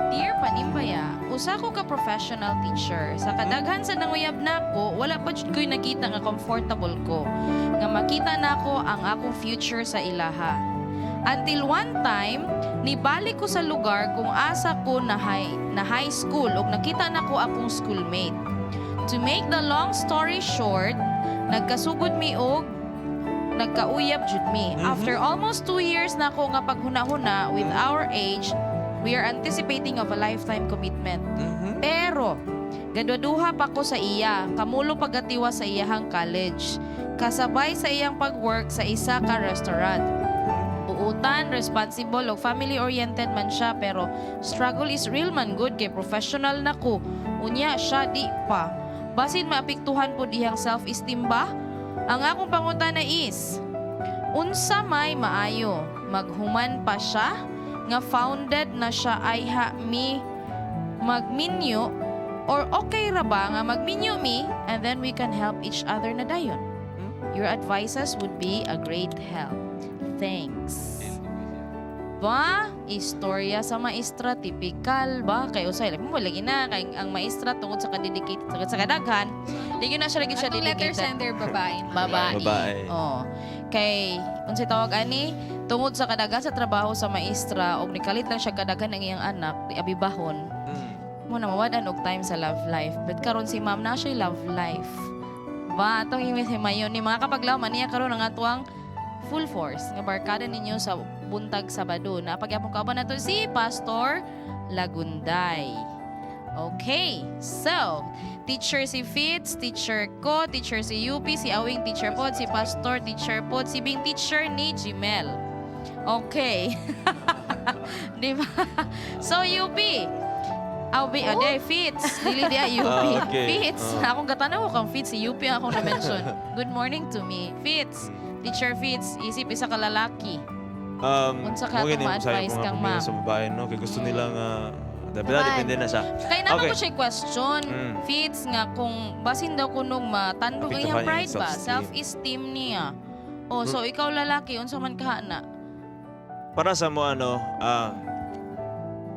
Dear Panimbaya, usa ko ka professional teacher. Sa kadaghan sa nanguyab nako, wala pa jud ko'y nakita nga comfortable ko. Nga makita nako ang akong future sa ilaha. Until one time, nibalik ko sa lugar kung asa ko na high school ug nakita nako akong schoolmate. To make the long story short, nagkasugod mi og nagkauyab jud mi. After almost 2 years na ako nga paghuna-huna with our age, we are anticipating of a lifetime commitment. Pero, gadwaduha pa ko sa iya, kamulo pagatiwa sa iyahang college. Kasabay sa iyang pag-work sa isa ka restaurant. Buutan, responsible ug family-oriented man siya, pero struggle is real man good kay professional na ko. Unya siya di pa. Basin maapektuhan pud iyang self-esteem ba? Ang akong pangutana is, unsa may maayo? Maghuman pa siya? Nga founded na siya ayha mi magminyo, or okay ra ba nga magminyo mi and then we can help each other na dayon? Your advices would be a great help. Thanks. Ba, istorya sa maestra, typical ba? Kay usay, mo lagi na kay ang maestra tungod sa ka-dedicated sa kadaghan, di gyud na siya lagi siya Atong letter dedicated. Sender, babae. Babae. Babae. Oh. Kay unsay tawag ani, tungod sa kadaghan sa trabaho sa maestra og nikalit lang siya kadaghan ng iyang anak, di abibahon. Mo na mawad-an og time sa love life. But karon si ma'am na siya love life. Ba atong himayon ni mga kapaglaom, niya karon ang atuang full force nga barkada ninyo sa buntag Sabado na pagyapon kauban nato si Pastor Lagunday. Okay, so, teacher si Fitz, teacher ko, teacher si UP, si Awing teacher pod, si Pastor teacher pod, si Bing teacher ni Jimel. Okay. Di ba? So, UP, Aw, oh, di, Fitz. Dili di ay UP. Ah, okay. Fitz. Ah. Akong gatanaw kang Fitz. Si UP ang akong na-mention. Good morning to me. Fitz. Teacher Fitz, isip isa ka lalaki. Unsa ka Mo atong gini mo sa ma-advise mga kang pamilya ma'am? sa babae, no? Kay gusto nila nga depende, Naman. Depende na siya. Kaya naman ko siya question, Fitz, nga kung basin daw kunong matandog ang iyang Apektuhan pride yung ba, self-esteem. self-esteem niya. Oh, so ikaw lalaki, unsa man ka na? Para sa mo ano,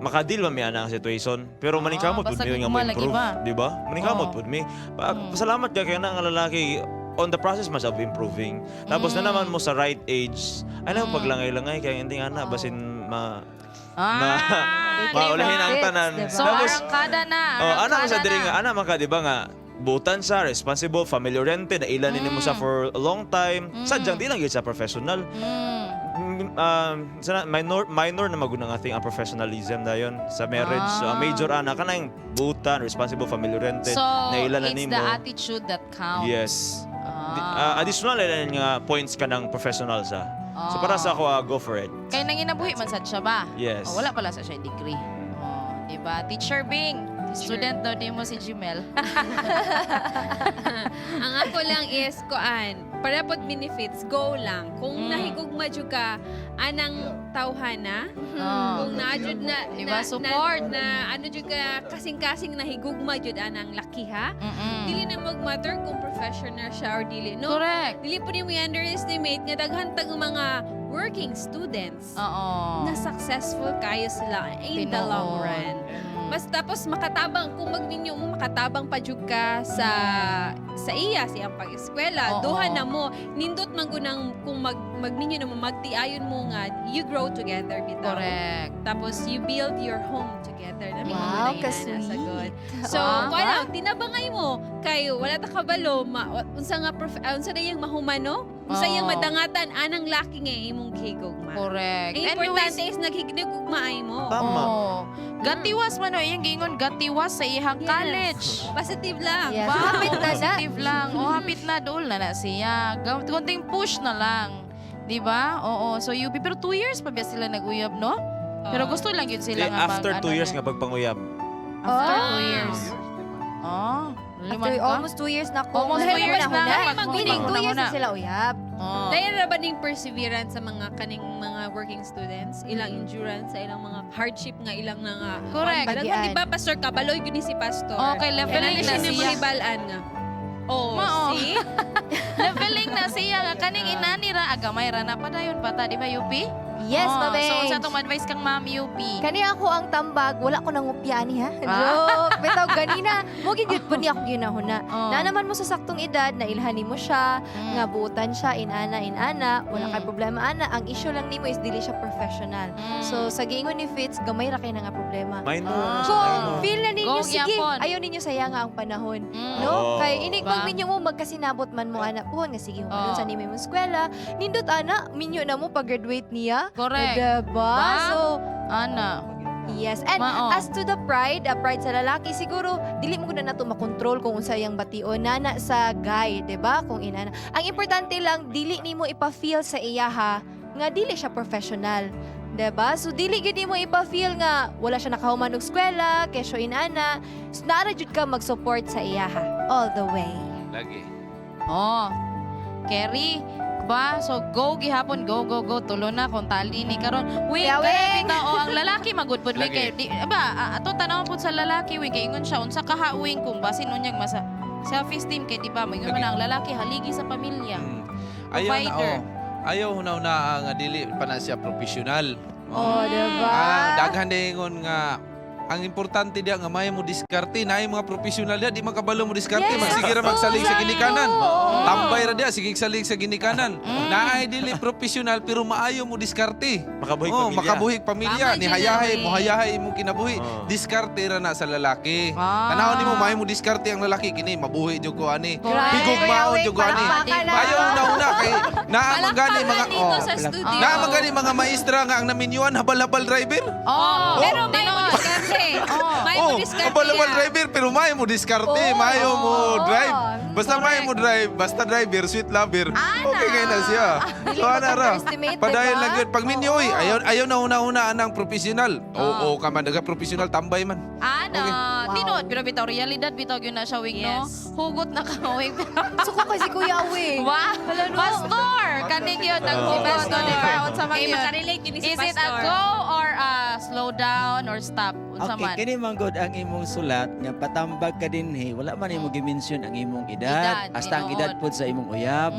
makadil man mi ana ang situation, pero maningkamot pud Ah, basta mi nga mo gugma lagi improve, ba? di ba? Maningkamot pud mi. Pasalamat ka kay na nga lalaki on the process mas of improving. Tapos na naman mo sa right age, ay lang paglangay-langay kay hindi nga na basin ma maulahin ang tanan. So, Tapos arangkada na. oh, ana man sa Arangkada diri na. nga ana man ka, di ba, nga butan sa responsible, family oriented, naila mm. mo siya for a long time. Sadyang di lang gyud siya professional. Sana minor minor na maguna nga thing ang professionalism dayon sa marriage. So, ang major ana kanang butan, responsible, family oriented, So, naila na it's nimo. the attitude that counts. Yes. Additional na nga points ka ng professional sa. So para sa ako, go for it. Kaya nanginabuhi man sad siya ba? Yes. Oh, wala pala sa siya degree. Oh, di ba? Teacher Bing, student daw di mo si Jimel. Ang ako lang is kuan, para pod benefits, go lang. Kung nahigugma jud ka anang tawhana, kung naa jud na, Di ba? na, Support. na, ano jud ka kasing-kasing nahigugma jud anang laki ha. Dili na mag-matter kung professional siya or dili. No? Correct. Dili po nimo i-underestimate nga daghan tag mga working students na successful kayo sila in the long Tinuod. run. Mas tapos makatabang kung magminyo mo, makatabang pa jud ka sa iya sa iyang pag-eskwela. Duha na mo nindot man gunang kung magminyo na mo, magtiayon mo nga you grow together bitaw. Correct. Tapos you build your home together. Nami Wow, ko na ka-sweet. sagot. So, kung ano, tinabangay mo kayo wala ta kabalo unsa nga unsa na iyang mahumano, unsa iyang madangatan anang laki nga imong gihigugma. Correct. Ang importante is naghigugmaay mo. Tama. Oo. Gatiwas man o iyang giingon, gatiwas sa iyang college. Positive lang. Yes. Ba, Hapit na na. positive lang. O, hapit na, dool na na siya. Konting push na lang. Di ba? Oo. So UP pero 2 years pa ba sila nag-uyab, no? Pero gusto lang yun sila Di, nga after mag, 2 ano years na. nga pagpanguyab. After 2 years. Oh. After almost 2 years na ko. Almost 2 years na. Meaning, 2 years na sila uyab. Oh. Dahil ra ba ning perseverance sa mga kaning mga working students, ilang endurance sa ilang mga hardship nga ilang na nga. Correct. Daghan, di ba, Pastor, kabaloy gyud ni si Pastor. Okay, leveling Kaya na siya. siya. Hibalaan nga. Oh, Mao. see? Leveling na siya nga kaning inani ra agamay ra na padayon pa ta, di ba UP? Yes, Oh, Ma'am so unsa Ange. tong advice kang Ma'am UP? Kani ako ang tambag, wala ko nangupya ni ha. Ah. Joke. Bitaw ganina, mo gid po ni ako ginahuna. Oh. Na naman mo sa saktong edad na ilhan nimo siya, nga buutan siya inana inana, wala kay problema ana. Ang issue lang nimo is dili siya professional. So sa giingon ni Fitz, gamay ra kay na nga problema. Minor. Kung Minor. feel na ninyo, Go sige, gyapon. ayaw ninyo sayanga ang panahon. No? Oh. Kay inig Ba? pag minyo mo, magkasinabot man mo, ana. Puhon nga, sige, humanon Oh. sa nimo imong eskwela. Nindot, ana, minyo na mo pag-graduate niya. Correct. Diba? Ba? So, Ana. yes. And Mao. as to the pride, pride sa lalaki, siguro, dili mo na nato makontrol kung unsa iyang bation nana sa guy, 'di ba? Kung inana. Ang importante lang, dili nimo ipa-feel sa iya ha, nga dili siya professional. 'Di ba? So dili gyud nimo ipa-feel nga wala siya nakahuman og eskwela, kesyo inana. So, naara jud ka mag-support sa iya ha, all the way. Lagi. Oh. Kerry, ba? So go gihapon, go go go tulo na kung tali ni karon. Wing, Kuya kaya Wing. bitaw oh, ang lalaki magud pud wing Lagi. kay di ba atong tanawon pud sa lalaki wing kay ingon siya unsa kaha wing kung basin unyag masa self-esteem kay di ba maingon man ang lalaki haligi sa pamilya. Ayaw na, Provider. oh. Ayaw hunaw-na nga dili pa na siya professional. Oh, diba? Ah, daghan dingon nga ang importante diya nga may mo diskarte naay mga profesional diya di makabalo mo diskarte Yes, magsige ra magsalig sa ginikanan. Tambay ra diya sige salig sa ginikanan. Naay dili profesional pero maayo mo diskarte. Makabuhig Oh, pamilya. makabuhig pamilya Tama ni dyan, hayahay Wing. mo hayahay imong kinabuhi. Oh. Diskarte ra na sa lalaki. Ah. Tanawon nimo maayo mo diskarte ang lalaki kini mabuhi jud ko ani. Grabe, Higugmaon Kuya jud ko Wing, ani. palakpakan na. Ayaw una-una kay naa man gani mga Palakpakan dito oh. sa studio. Naa man gani mga maestra nga ang naminyuan habal-habal driver. Oh, Pero may mo diskarte. May mo Oh, diskarte. habal-habal yan. driver pero may mo diskarte, Oh. maayo mo drive. Basta Correct. may mo drive, basta driver, sweet lover. Ana. Okay kay na siya. Dili So ana ra. mag-underestimate, Padayon diba? lang yun. Pag minyo oy, ayaw ayaw na una-una anang professional. Oo, ka man daga professional tambay man. Ana, Wow. tinuod pero bitaw realidad bitaw gyud na siya wing no. Yes. Hugot na ka wing. Suko kay si Kuya Wing. Wow. Hala, no. Pastor, kani gyud naghugot Pastor. no, di ba? Unsa man Kay gyud? makarelate yun ni si Is it a Pastor. go or a slow down or stop? Unsa Okay, man? kini man gud ang imong sulat nga patambag ka dinhi, wala man imo gi-mention ang imong Edad, edad, hasta ang tinuod. edad pod sa imong uyab.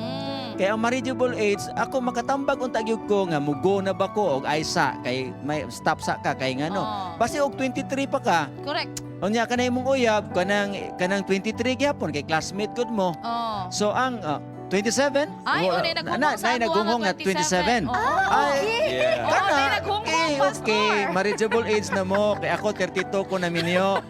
Kay ang marriageable age, ako makatambag unta gyud ko nga mugo na ba ko og ay sa kay may stop sa ka kay ngano. Oh. Basi og 23 pa ka. Correct. Unya kanay imong uyab kanang kanang 23 gyapon kay classmate gud mo. Oh. So ang 27? Ay, unay naghunghong na, sa nay ato nga naghunghong nga 27. 27. Oo. Ay, Yeah. Oo, kana, nay naghunghong, okay, Pastor. okay. Marriageable age na mo. Kay ako 32 ko na minyo.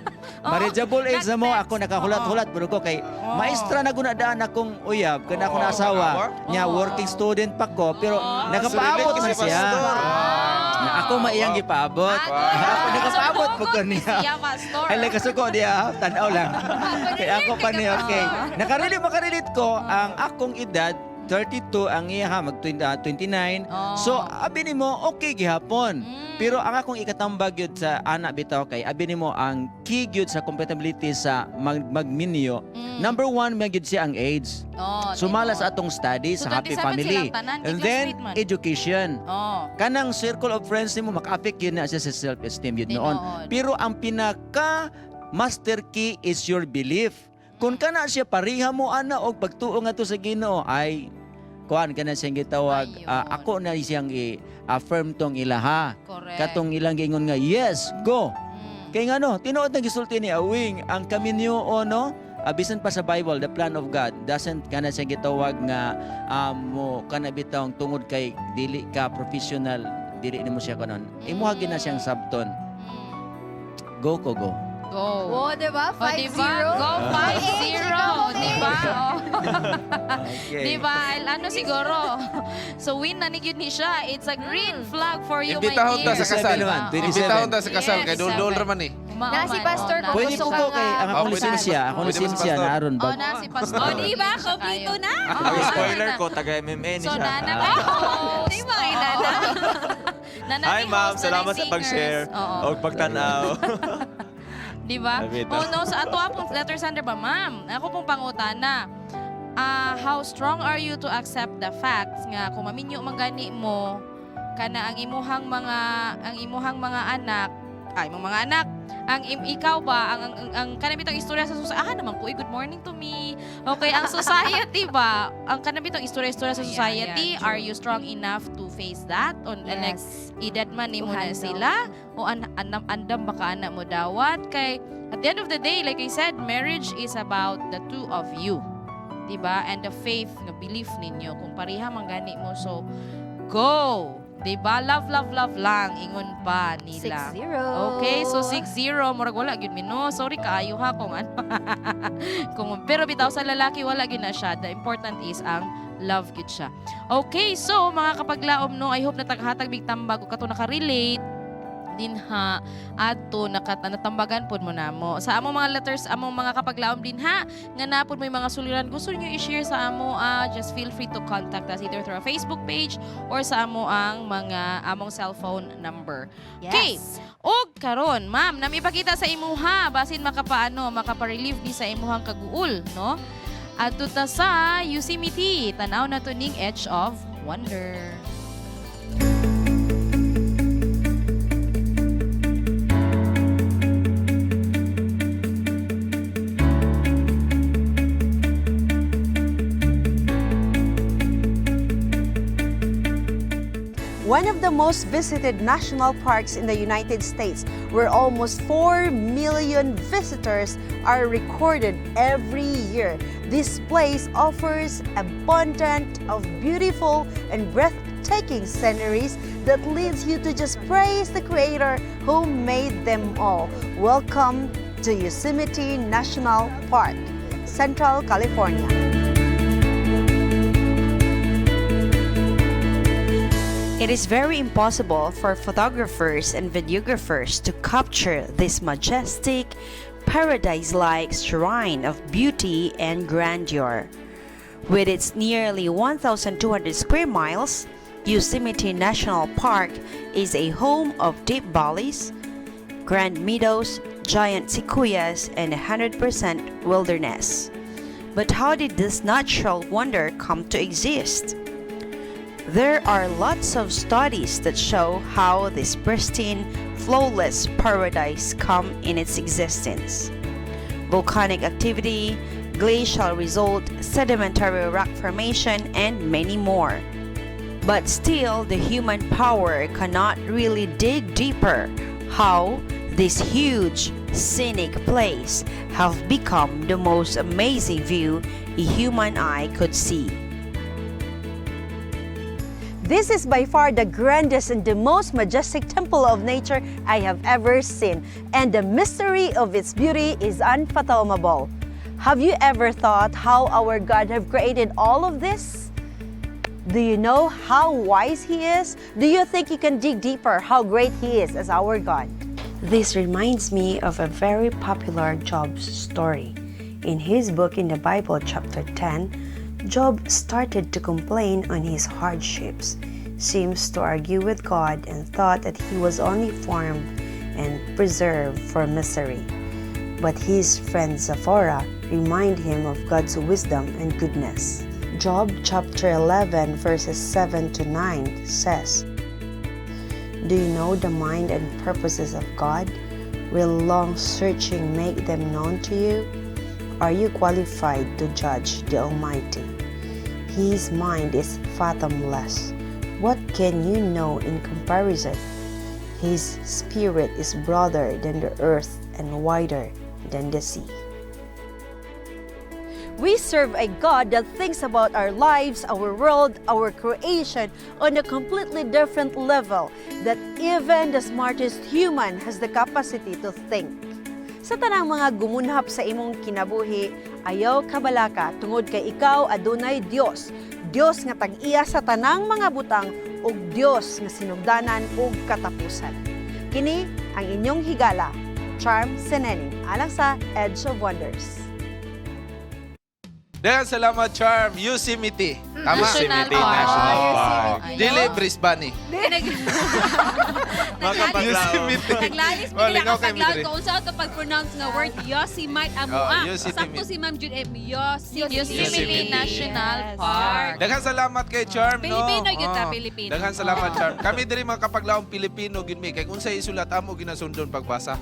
Marriageable age na mo, ako nakahulat-hulat pero ko kay maestra na gunadaan akong uyab kana ako na asawa. Nya working student pa ko pero nakapaabot man So, relate ka si siya. Pastor. Na ako maiyang gipaabot. Ako nakapaabot po ko niya. Siya, Pastor. Ay, like, kasuko niya, tanaw lang. Kaya ako pa niya, okay. Nakarelate, makarelate ko, ang akong edad, 32, ang iya ha, mag 29. Oh. So, abi nimo okay gihapon. Pero ang akong ikatambag yun sa ana bitaw kay abi nimo ang key gyud sa compatibility sa magminyo. Number one, may gyud siya ang age. Oh, Sumala tinuod. sa atong study, So, sa happy 27 family. silang tanan, And then, gi-classmate man. education. Oh. Kanang circle of friends nimo maka-affect yun na siya sa self-esteem yun noon. Tinuod. Pero ang pinaka master key is your belief. Kung kana siya pareha mo ana og pagtuo nga to sa Ginoo ay kuan kana siyang gitawag ako na siyang i-affirm tong ilaha. Correct. Katong ilang giingon nga yes, go. Kay ngano, tinuod na gisulti ni Awing ang kaminyo no bisan pa sa Bible, the plan of God doesn't kana siyang gitawag nga mo kana bitawng tungod kay dili ka professional, dili nimo siya kanon. Imuha gina siyang sabton. Go ko go. Go. Oh, diba? O, 5-0. diba? Go 5-0. Diba? Oh. Okay. Diba? Ano siguro? So win na ni gyud ni siya. It's a green flag for you, my Imbitahon dear. ta sa kasal. 27 naman, 27. Imbitahon ta sa kasal Yes, kay dol-dol ra man eh. Na si Pastor kung Pwede gusto po ka ko kay ang nga akong lisensya, akong Pwede mo si lisensya Pastor. na aron Oh, na si Pastor. Oh, di ba? Kompleto na. Ang spoiler ko, taga MMA ni So, siya. nana may host. Di ba, inana? Nana Hi may ma'am, host, salamat nanay sa pag-share. singers. Oo. O pagtanaw. Di ba? Sabi ito. Oh no, sa ato pong letter sender ba, ma'am? Ako pong pangutana. Ah, how strong are you to accept the facts nga kung maminyo man gani mo kana ang imuhang mga anak ay imong mga anak ang ikaw ba ang kanang bitang istorya sa society, ah, naman ko eh, good morning to me, okay, ang society ba, ang kanang bitang istorya-istorya sa society, Yeah, true. are you strong enough to face that on like edad man nimo To na handle. sila o andam baka anak mo dawat kay at the end of the day, like I said, marriage is about the two of you, diba? And the faith nga belief ninyo kung pareha man gani mo, so go, diba? Love, love, love lang ingon pa nila. 6-0. Okay, so 6-0, murag wala gyud mi, no. Sorry kaayo ha kung ano. Kung pero bitaw sa lalaki wala gyud na siya. The important is ang love gyud siya. Okay, so mga kapaglaom, no, I hope na taghatag mig tambag ug kato nakarelate din ha adto natambagan pod mo namo sa among mga letters, among mga kapaglaom din ha nga napod mo yung mga suliran gusto niyo i-share sa amo, just feel free to contact us either through our Facebook page or sa amo ang mga among cellphone number. Okay. Og karon, ma'am, nami ipakita sa imuha basin makapaano, makapa-relieve ni sa imuhang kaguol, no? Adto ta sa Yosemite, tan-aw na to ning Edge of Wonder. One of the most visited national parks in the United States, where almost 4 million visitors are recorded every year. This place offers abundant of beautiful and breathtaking sceneries that leads you to just praise the creator who made them all. Welcome to Yosemite National Park, Central California. It is very impossible for photographers and videographers to capture this majestic, paradise like shrine of beauty and grandeur. With its nearly 1,200 square miles, Yosemite National Park is a home of deep valleys, grand meadows, giant sequoias, and 100% wilderness. But how did this natural wonder come to exist? There are lots of studies that show how this pristine, flawless paradise come in its existence. Volcanic activity, glacial result, sedimentary rock formation, and many more. But still, the human power cannot really dig deeper how this huge, scenic place have become the most amazing view a human eye could see. This is by far the grandest and the most majestic temple of nature I have ever seen, and the mystery of its beauty is unfathomable. Have you ever thought how our God have created all of this? Do you know how wise He is? Do you think you can dig deeper how great He is as our God? This reminds me of a very popular Job's story. In his book in the Bible, chapter 10, Job started to complain on his hardships, seems to argue with God and thought that he was only formed and preserved for misery. But his friend Zephora reminded him of God's wisdom and goodness. Job chapter 11 verses 7 to 9 says, "Do you know the mind and purposes of God? Will long searching make them known to you? Are you qualified to judge the Almighty? His mind is fathomless. What can you know in comparison? His spirit is broader than the earth and wider than the sea." We serve a God that thinks about our lives, our world, our creation on a completely different level that even the smartest human has the capacity to think. Sa tanang mga gumunhap sa imong kinabuhi, ayaw kabalaka tungod kay ikaw adunay Dios. Dios nga tag-iya sa tanang mga butang ug Dios nga sinugdanan ug katapusan. Kini ang inyong higala, Charm Senening, alang sa Edge of Wonders. Daghang salamat, Charm. Yosemite. Tama? National Yosemite Park. National Park. Dili, Brisbane. Yosemite. Naglalis Oh, mi nila lingaw kay kapaglaom Midri. kung unsa ato pag-pronounce nga word Yosemite amo Oh, ah. Yosemite. Sakto si Ma'am Jude M. Yosemite. Yosemite National Park. Daghang salamat kay Charm, no? Pilipino gyud ta, Oh. Pilipino. Daghang salamat, Charm. Kami diri mga kapaglaom Pilipino gid mi kay unsay isulat amo ginasundon pagbasa.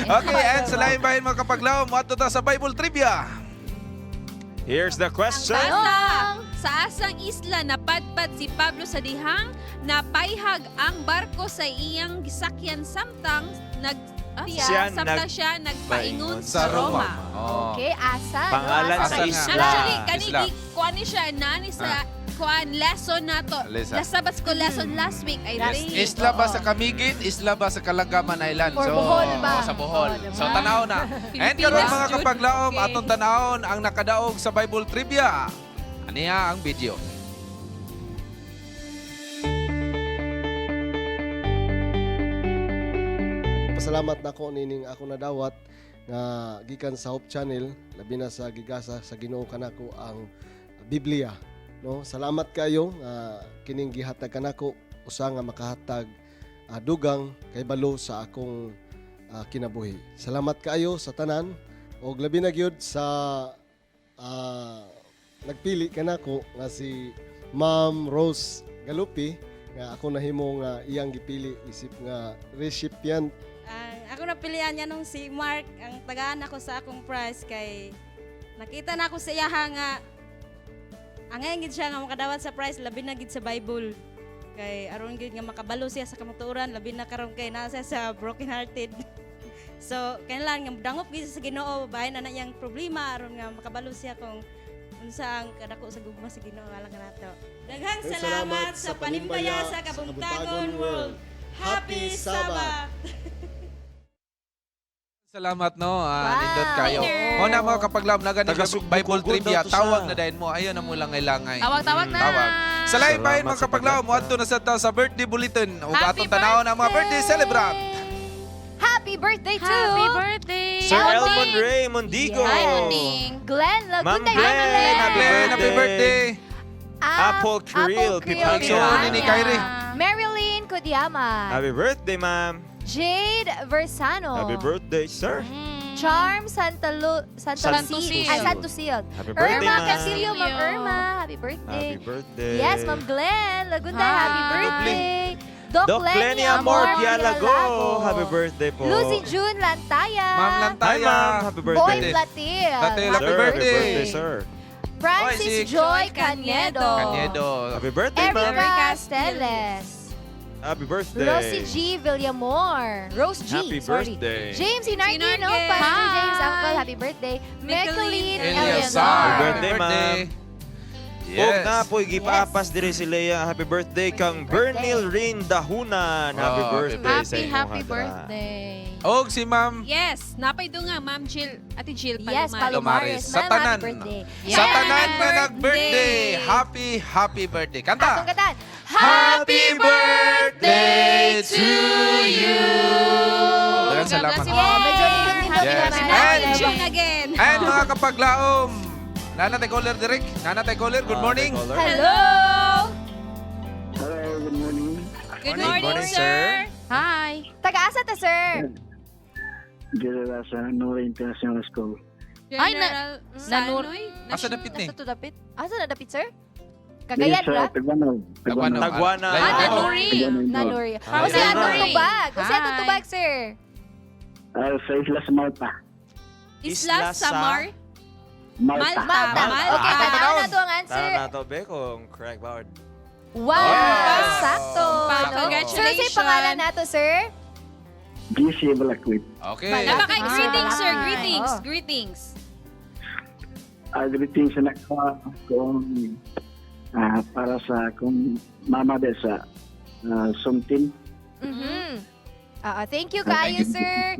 Okay, and sa laing bahin mga kapaglaom, moadto ta sa Bible trivia. Here's the question. Basa, sa asang isla napadpad si Pablo sa dihang napayhag ang barko sa iyang gisakyan samtang nag Siya samtang siya nagpaingon sa Roma. Oh. Okay, asa. no? Pangalan Asa sa nga. isla. Actually, kani Isla. kuan ni siya nani sa kuan lesson nato. Lesson. Last Sabbath ko lesson last week, I think. Isla ba sa Camiguin, isla ba sa Kalanggaman Island? Or Bohol ba? Oh, sa Bohol. Oh, diba? So, tanaw na. And karon Pilipinas, mga Jude. kapaglaom, Okay. atong tanawon ang nakadaog sa Bible trivia. Aniya ang video. Pasalamat nako nining ako nadawat nga gikan sa Hope Channel, labi na sa gigasa sa Ginoo kanako ang Biblia, no? Salamat kayo nga kining gihatag kanako usa nga makahatag dugang kay balo sa akong kinabuhi. Salamat kaayo sa tanan og labi na gyud sa nagpili kanako nga si Ma'am Rose Galupi nga ako nahimo nga iyang gipili isip nga recipient. Ang ako napilian niya nung si Mark, ang tagaan ako sa akong prize kay nakita na ako sa iyaha nga angay gid siya nga makadawat sa prize labi na gid sa Bible. Kay aron gid nga makabalo siya sa kamatuoran labi na karon kay naa siya sa broken hearted. So kailangan nga dangop gid siya sa Ginoo bahin na na iyang problema aron nga makabalo siya kung unsa ang kadako sa gugma sa Ginoo alang kanato. Daghang salamat sa panimbaya sa Kabuntagon World. Happy Sabbath! Salamat no, nindot kayo. Mo na mga kapaglaom na gani Taga-Sugbo Bible daw trivia, to siya. tawag na dayon mo. Ayon na mo langay-langay. Tawag-tawag na. Tawag. Sa laing bahin Salamat mga sa kapaglaom, pagdata. moadto na sa ta sa birthday bulletin ug Happy atong tanawon ang mga birthday celebrant. Happy birthday to Happy birthday! Sir Elmon Ray Mondigo. Hi, Munding. Glenn Ma'am Lagunday. Glenn, happy Glenn, happy birthday. birthday. Apple Krill Apple So, Pipanya. ni Kyrie. Marilyn Kudyama. Happy birthday, ma'am. Jade Versano. Happy birthday, sir. Charm Santusil. Ay, Santusil. Happy birthday, Irma ma'am. Casillo, Ma'am Irma. Happy birthday. Happy birthday. Yes, Ma'am Glenn Lagunday, happy Hi. birthday. Doc, Doc Lenny Amor Pialago. Happy birthday po. Lucy June Lantaya. Ma'am Lantaya. Hi, ma'am. Happy Boy birthday. Platil. Platil, happy Sir, birthday. Happy birthday, sir. Francis Oy, si Joy Canedo. Canedo. Happy birthday, ma'am. Erica Casteles. Happy birthday. Rosie G. Villamor. Rose G. Happy sorry. birthday. James Hinardi, no? Hinardi. Pastor Hi. James, Uncle, happy birthday. Meccaline Eleazar. Eleazar. Happy birthday, Happy ma'am. Yes. Og na po'y gipaapas diri si Lea. Happy birthday kang Bernil Rin Dahunan. Happy Oh, happy birthday sa Happy, inyong happy hadra. birthday. Og si Ma'am Yes, napay do nga Ma'am Jill, Ate Jill Yes, Palomares. Palomares. Sa Ma'am, tanan. happy birthday. Sa tanan nga nag-birthday. Happy, happy birthday. Kanta. Atong katan. Happy birthday to you. Daghang salamat. Oh, medyo nindot-nindot Yes. naman. And- June again. And mga kapaglaom, Nana tay caller direk. Nana tay caller, good morning. Caller. Hello! Hello, good morning. Good Good morning, morning, sir. sir. Hi. Taga-asa ta, sir? Dito sa Nora International School. Ay, General Sanoy? Asa dapit ni? Asa to dapit? Asa na dapit, sir? Cagayan Dito ra? sa Tagbanong. Tagbanong. Tagwana. Layo Ah, kayo. Nanuri. Nanuri. Hi, O siya atong Nanuri. tubag. O siya atong Hi. tubag, sir. Sa Isla Malta. Isla Isla sa- Samar? Malta. Malta. Malta. Okay, Malta. tanaw na to ang answer. Tara na to, be, kung correct ba or Wow! Yes. Sakto. Pa- No? Congratulations. Sir, say pangalan nato, sir. GC Balakwit. Okay. Napaka greetings, sir. Hi. Greetings. Oh. Greetings. Greetings na ko kung para sa kung mama de sa Sumtin. Thank you kayo, sir.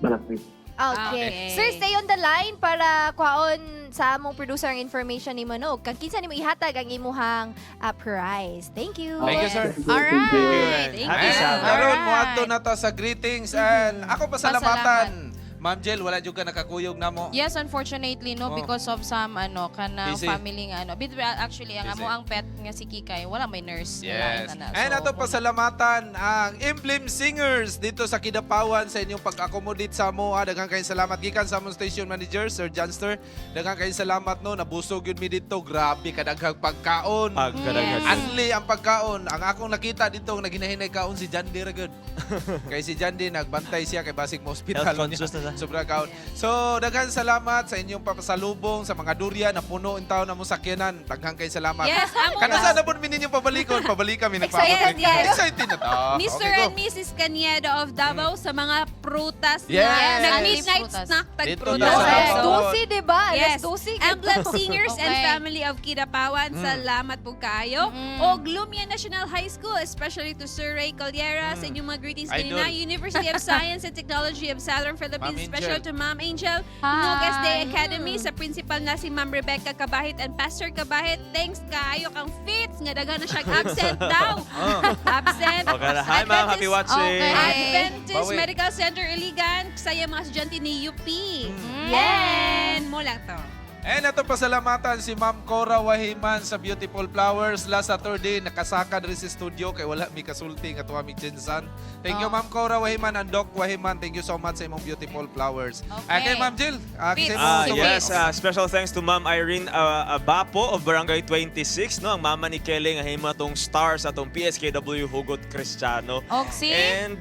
Balakwit. Okay. Sir, stay on the line para kwaon sa among producer ang information nimo, no. Kang kinsa nimo ihatag ang imuhang prize. Thank you. Thank you, sir. Alright. Thank Happy you. Sabbath. Karon moadto na ta sa greetings and ako pasalamatan. Ma'am Jill, wala jud ka nakakuyog namo. Yes, unfortunately, no, Oh. because of some, ano, kanang Busy. family nga, ano. But actually, ang Busy. amo ang pet nga si Kikay, wala may nurse. Yes. Wala, na. And So, ato pasalamatan ang Emblem Singers dito sa Kidapawan sa inyong pag-accommodate sa amo. Daghan kayong salamat gikan sa among station manager Sir Johnster. Daghan kayong salamat, no, nabusog yun mi dito. Grabe kadaghang pagkaon. Pagkadaghang. Yes. Anli ang pagkaon. Ang akong nakita dito naginahinay kaon si Jandy ra gud. Kay si Jandy nagbantay siya kay basig mo hospital. Health conscious na siya. Sobra kaon. So daghan salamat sa inyong papasalubong sa mga durian na puno in taon na mo sakyanan. Daghan kayong salamat. Yes, amo Kana ba? sana po mi ninyo pabalikon, pabalik kami. Excited, yes. Excited na ta. Mr. Okay, go. and Mrs. Caniedo of Davao sa mga prutas Yes. na nag-midnight Prutas. snack tag Dito prutas. na sa Alas Davao. 12, di ba? Alas Yes. 12. Emblem Singers and Family of Kidapawan, salamat po kayo. Og Lumia National High School, especially to Sir Ray Coliera, sa inyong mga greetings Idol. kanina. University of Science and Technology of Southern Philippines, Ma'am special Angel. to Ma'am Angel. Hi. Nog SDA Academy, sa principal na si Ma'am Rebecca Kabahit and Pastor Kabahit. Thanks kaayo kang fits nga daghan na siya absent daw. Oh. Absent. Okay na. Hi, ma'am. Happy watching. Okay. Adventist Bawi. Medical Center Iligan, saya mga estudyante ni UP. Yes. And mo lang to. And ato pasalamatan si Ma'am Cora Wahiman sa Beautiful Flowers. Last Saturday, nakasaka diri sa studio kay wala mi kasulti nga tuwa mi Jensan. Thank you, Oh. Ma'am Cora Wahiman and Doc Wahiman. Thank you so much sa imong beautiful flowers. Okay. Okay, Ma'am Jill. Fits. Kasi mo Yes, special thanks to Ma'am Irene Abapo of Barangay 26, no, ang mama ni Kelly nga himo atong star sa atong PSKW Hugot Cristiano. Oxy. And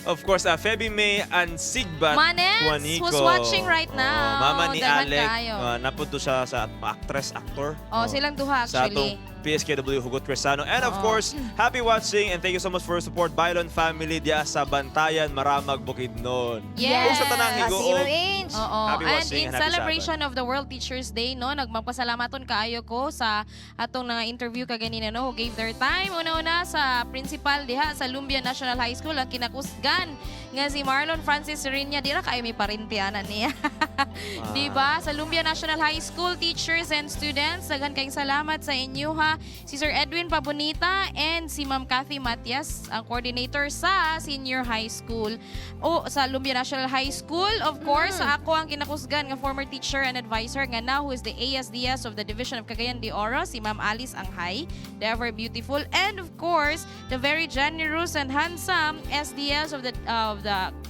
of course, Feby May Ansigbat Manes, Juanico. who's watching right Oh, now. mama ni Daghan Alec, kaayo. napunto siya sa actress, actor. Oh, silang duha Sa actually. atong PSKW Hugot Cristiano. And of Oo. course, happy watching and thank you so much for your support, Bailon family diya sa Bantayan, Maramag, Bukidnon. Yes. Ug sa tanang Sige, higuog. Ma'am Ange. Oo. Happy And watching in and happy celebration of the World Teachers Day, no, nagmapasalamaton kaayo ko sa atong nga interview kaganina, no, who gave their time. Una-una sa principal diha sa Lumbia National High School ang kinakusgan nga si Marlon Francis Serinya, dira kaayo may parinti ana niya. Di ba? Sa Lumbia National High School teachers and students, daghan kayong salamat sa inyo ha. Si Sir Edwin Pabonita and si Ma'am Kathy Matias, ang coordinator sa Senior High School o sa Lumbia National High School. Of course, sa ako ang kinakusgan nga former teacher and advisor nga now who is the ASDS of the Division of Cagayan de Oro, si Ma'am Alice Anghay, the ever beautiful, and of course, the very generous and handsome SDS of the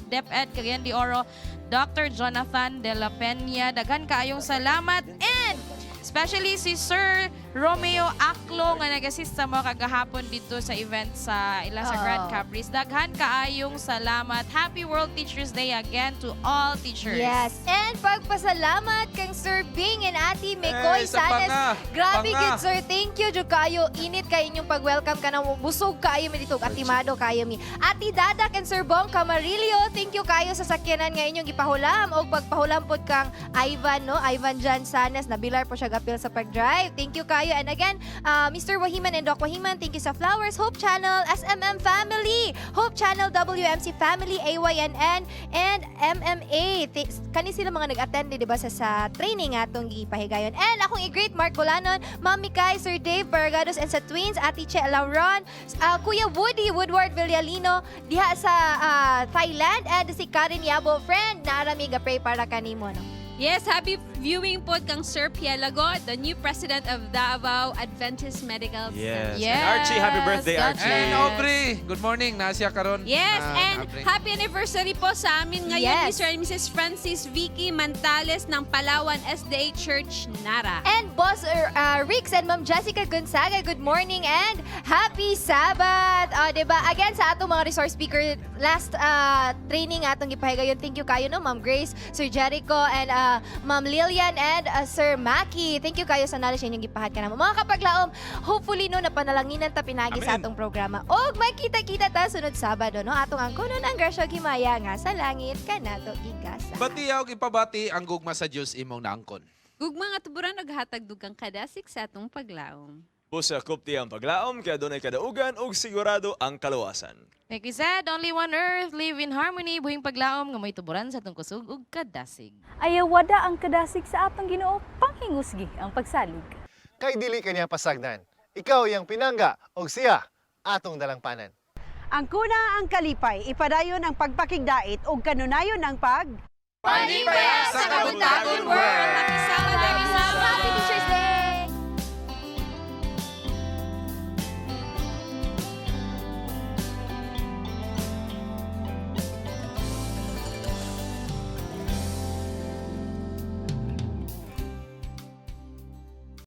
DepEd Cagayan de Oro, Dr. Jonathan De La Peña. Daghan kaayong salamat and especially si Sir Romeo Aclo nga nag-assist sa mga kagahapon dito sa event sa ila sa Oo. Grand Caprice. Daghan kaayong salamat. Happy World Teachers Day again to all teachers. Yes. And pagpasalamat kang Sir Bing and Ate Mekoy Hey, sa Sanes. panga. Grabe Panga. gid, sir. Thank you jud kaayo. Init kay inyong pag-welcome ka na busog kaayo mi dito. Atimado kaayo mi. Ate Dadak and Sir Bong Camarillo, thank you kaayo sa sakyanan nga inyong gipahulam og pagpahulam pod kang Ivan, no? Ivan Jan Sanes nabilar po siya gapil sa pag-drive. Thank you kaayo. And again, Mr. Wahiman and Doc Wahiman, thank you sa Flowers, Hope Channel, SMM Family, Hope Channel, WMC Family, AYNN, and MMA. Kani sila mga nag-attend, di ba, sa training atong gipahigayon. And akong i-greet Mark Bolanon, Ma'am Mikay, Sir Dave Baragados, and sa twins, Ate Che Lauron, Kuya Woody, Woodward Villalino, diha sa Thailand, and si Karen Yabo, friend, naarami ga-pray para kanimo, no? Yes, happy viewing po kang Sir Pielago, the new president of Davao Adventist Medical Yes. Center. And Archie, happy birthday, Archie. And Aubrey, good morning. Nasiya karon. Yes, and Aubrey. happy anniversary po sa amin ngayon, Yes. Mr. and Mrs. Francis Vicky Mantales ng Palawan SDA Church, Nara. And Boss Rix and Ma'am Jessica Gonzaga, good morning and happy Sabbath! Diba? Again, sa atong mga resource speaker, last training atong gipahigayon. Thank you kayo, no, Ma'am Grace, Sir Jericho, and Ma'am Lilian, and Sir Maki. Thank you kayo sa knowledge inyong gipahat ka namo. Mga kapaglaom, hopefully, no, napanalanginan ta pinagi sa Amen. atong programa. Og magkita-kita ta sunod Sabado, no? Atong angkonon ang grasya ug himaya nga sa langit kanato gigasa. Bati og ipabati ang gugma sa Dios imong naangkon. Gugma nga tuburan naghatag dugang kadasig sa atong paglaom. Busa kupti ang paglaom kaya dunay kadaugan ug sigurado ang kaluwasan. Like we said, only one earth, live in harmony, buhing paglaom nga mo'y tuburan sa atong kusog ug kadasig. Ayaw wada ang kadasig sa atong Ginoo, panghingusgi ang pagsalig. Kay dili kaniya pasagdan. Ikaw iyang pinangga og siya atong dalangpanan. Ang kuna ang kalipay, ipadayon ang pagpakigdait ug kanunayon ang pag Panimbaya sa Kabuntagon World! Happy Sabbath! Happy Sabbath! Happy Teachers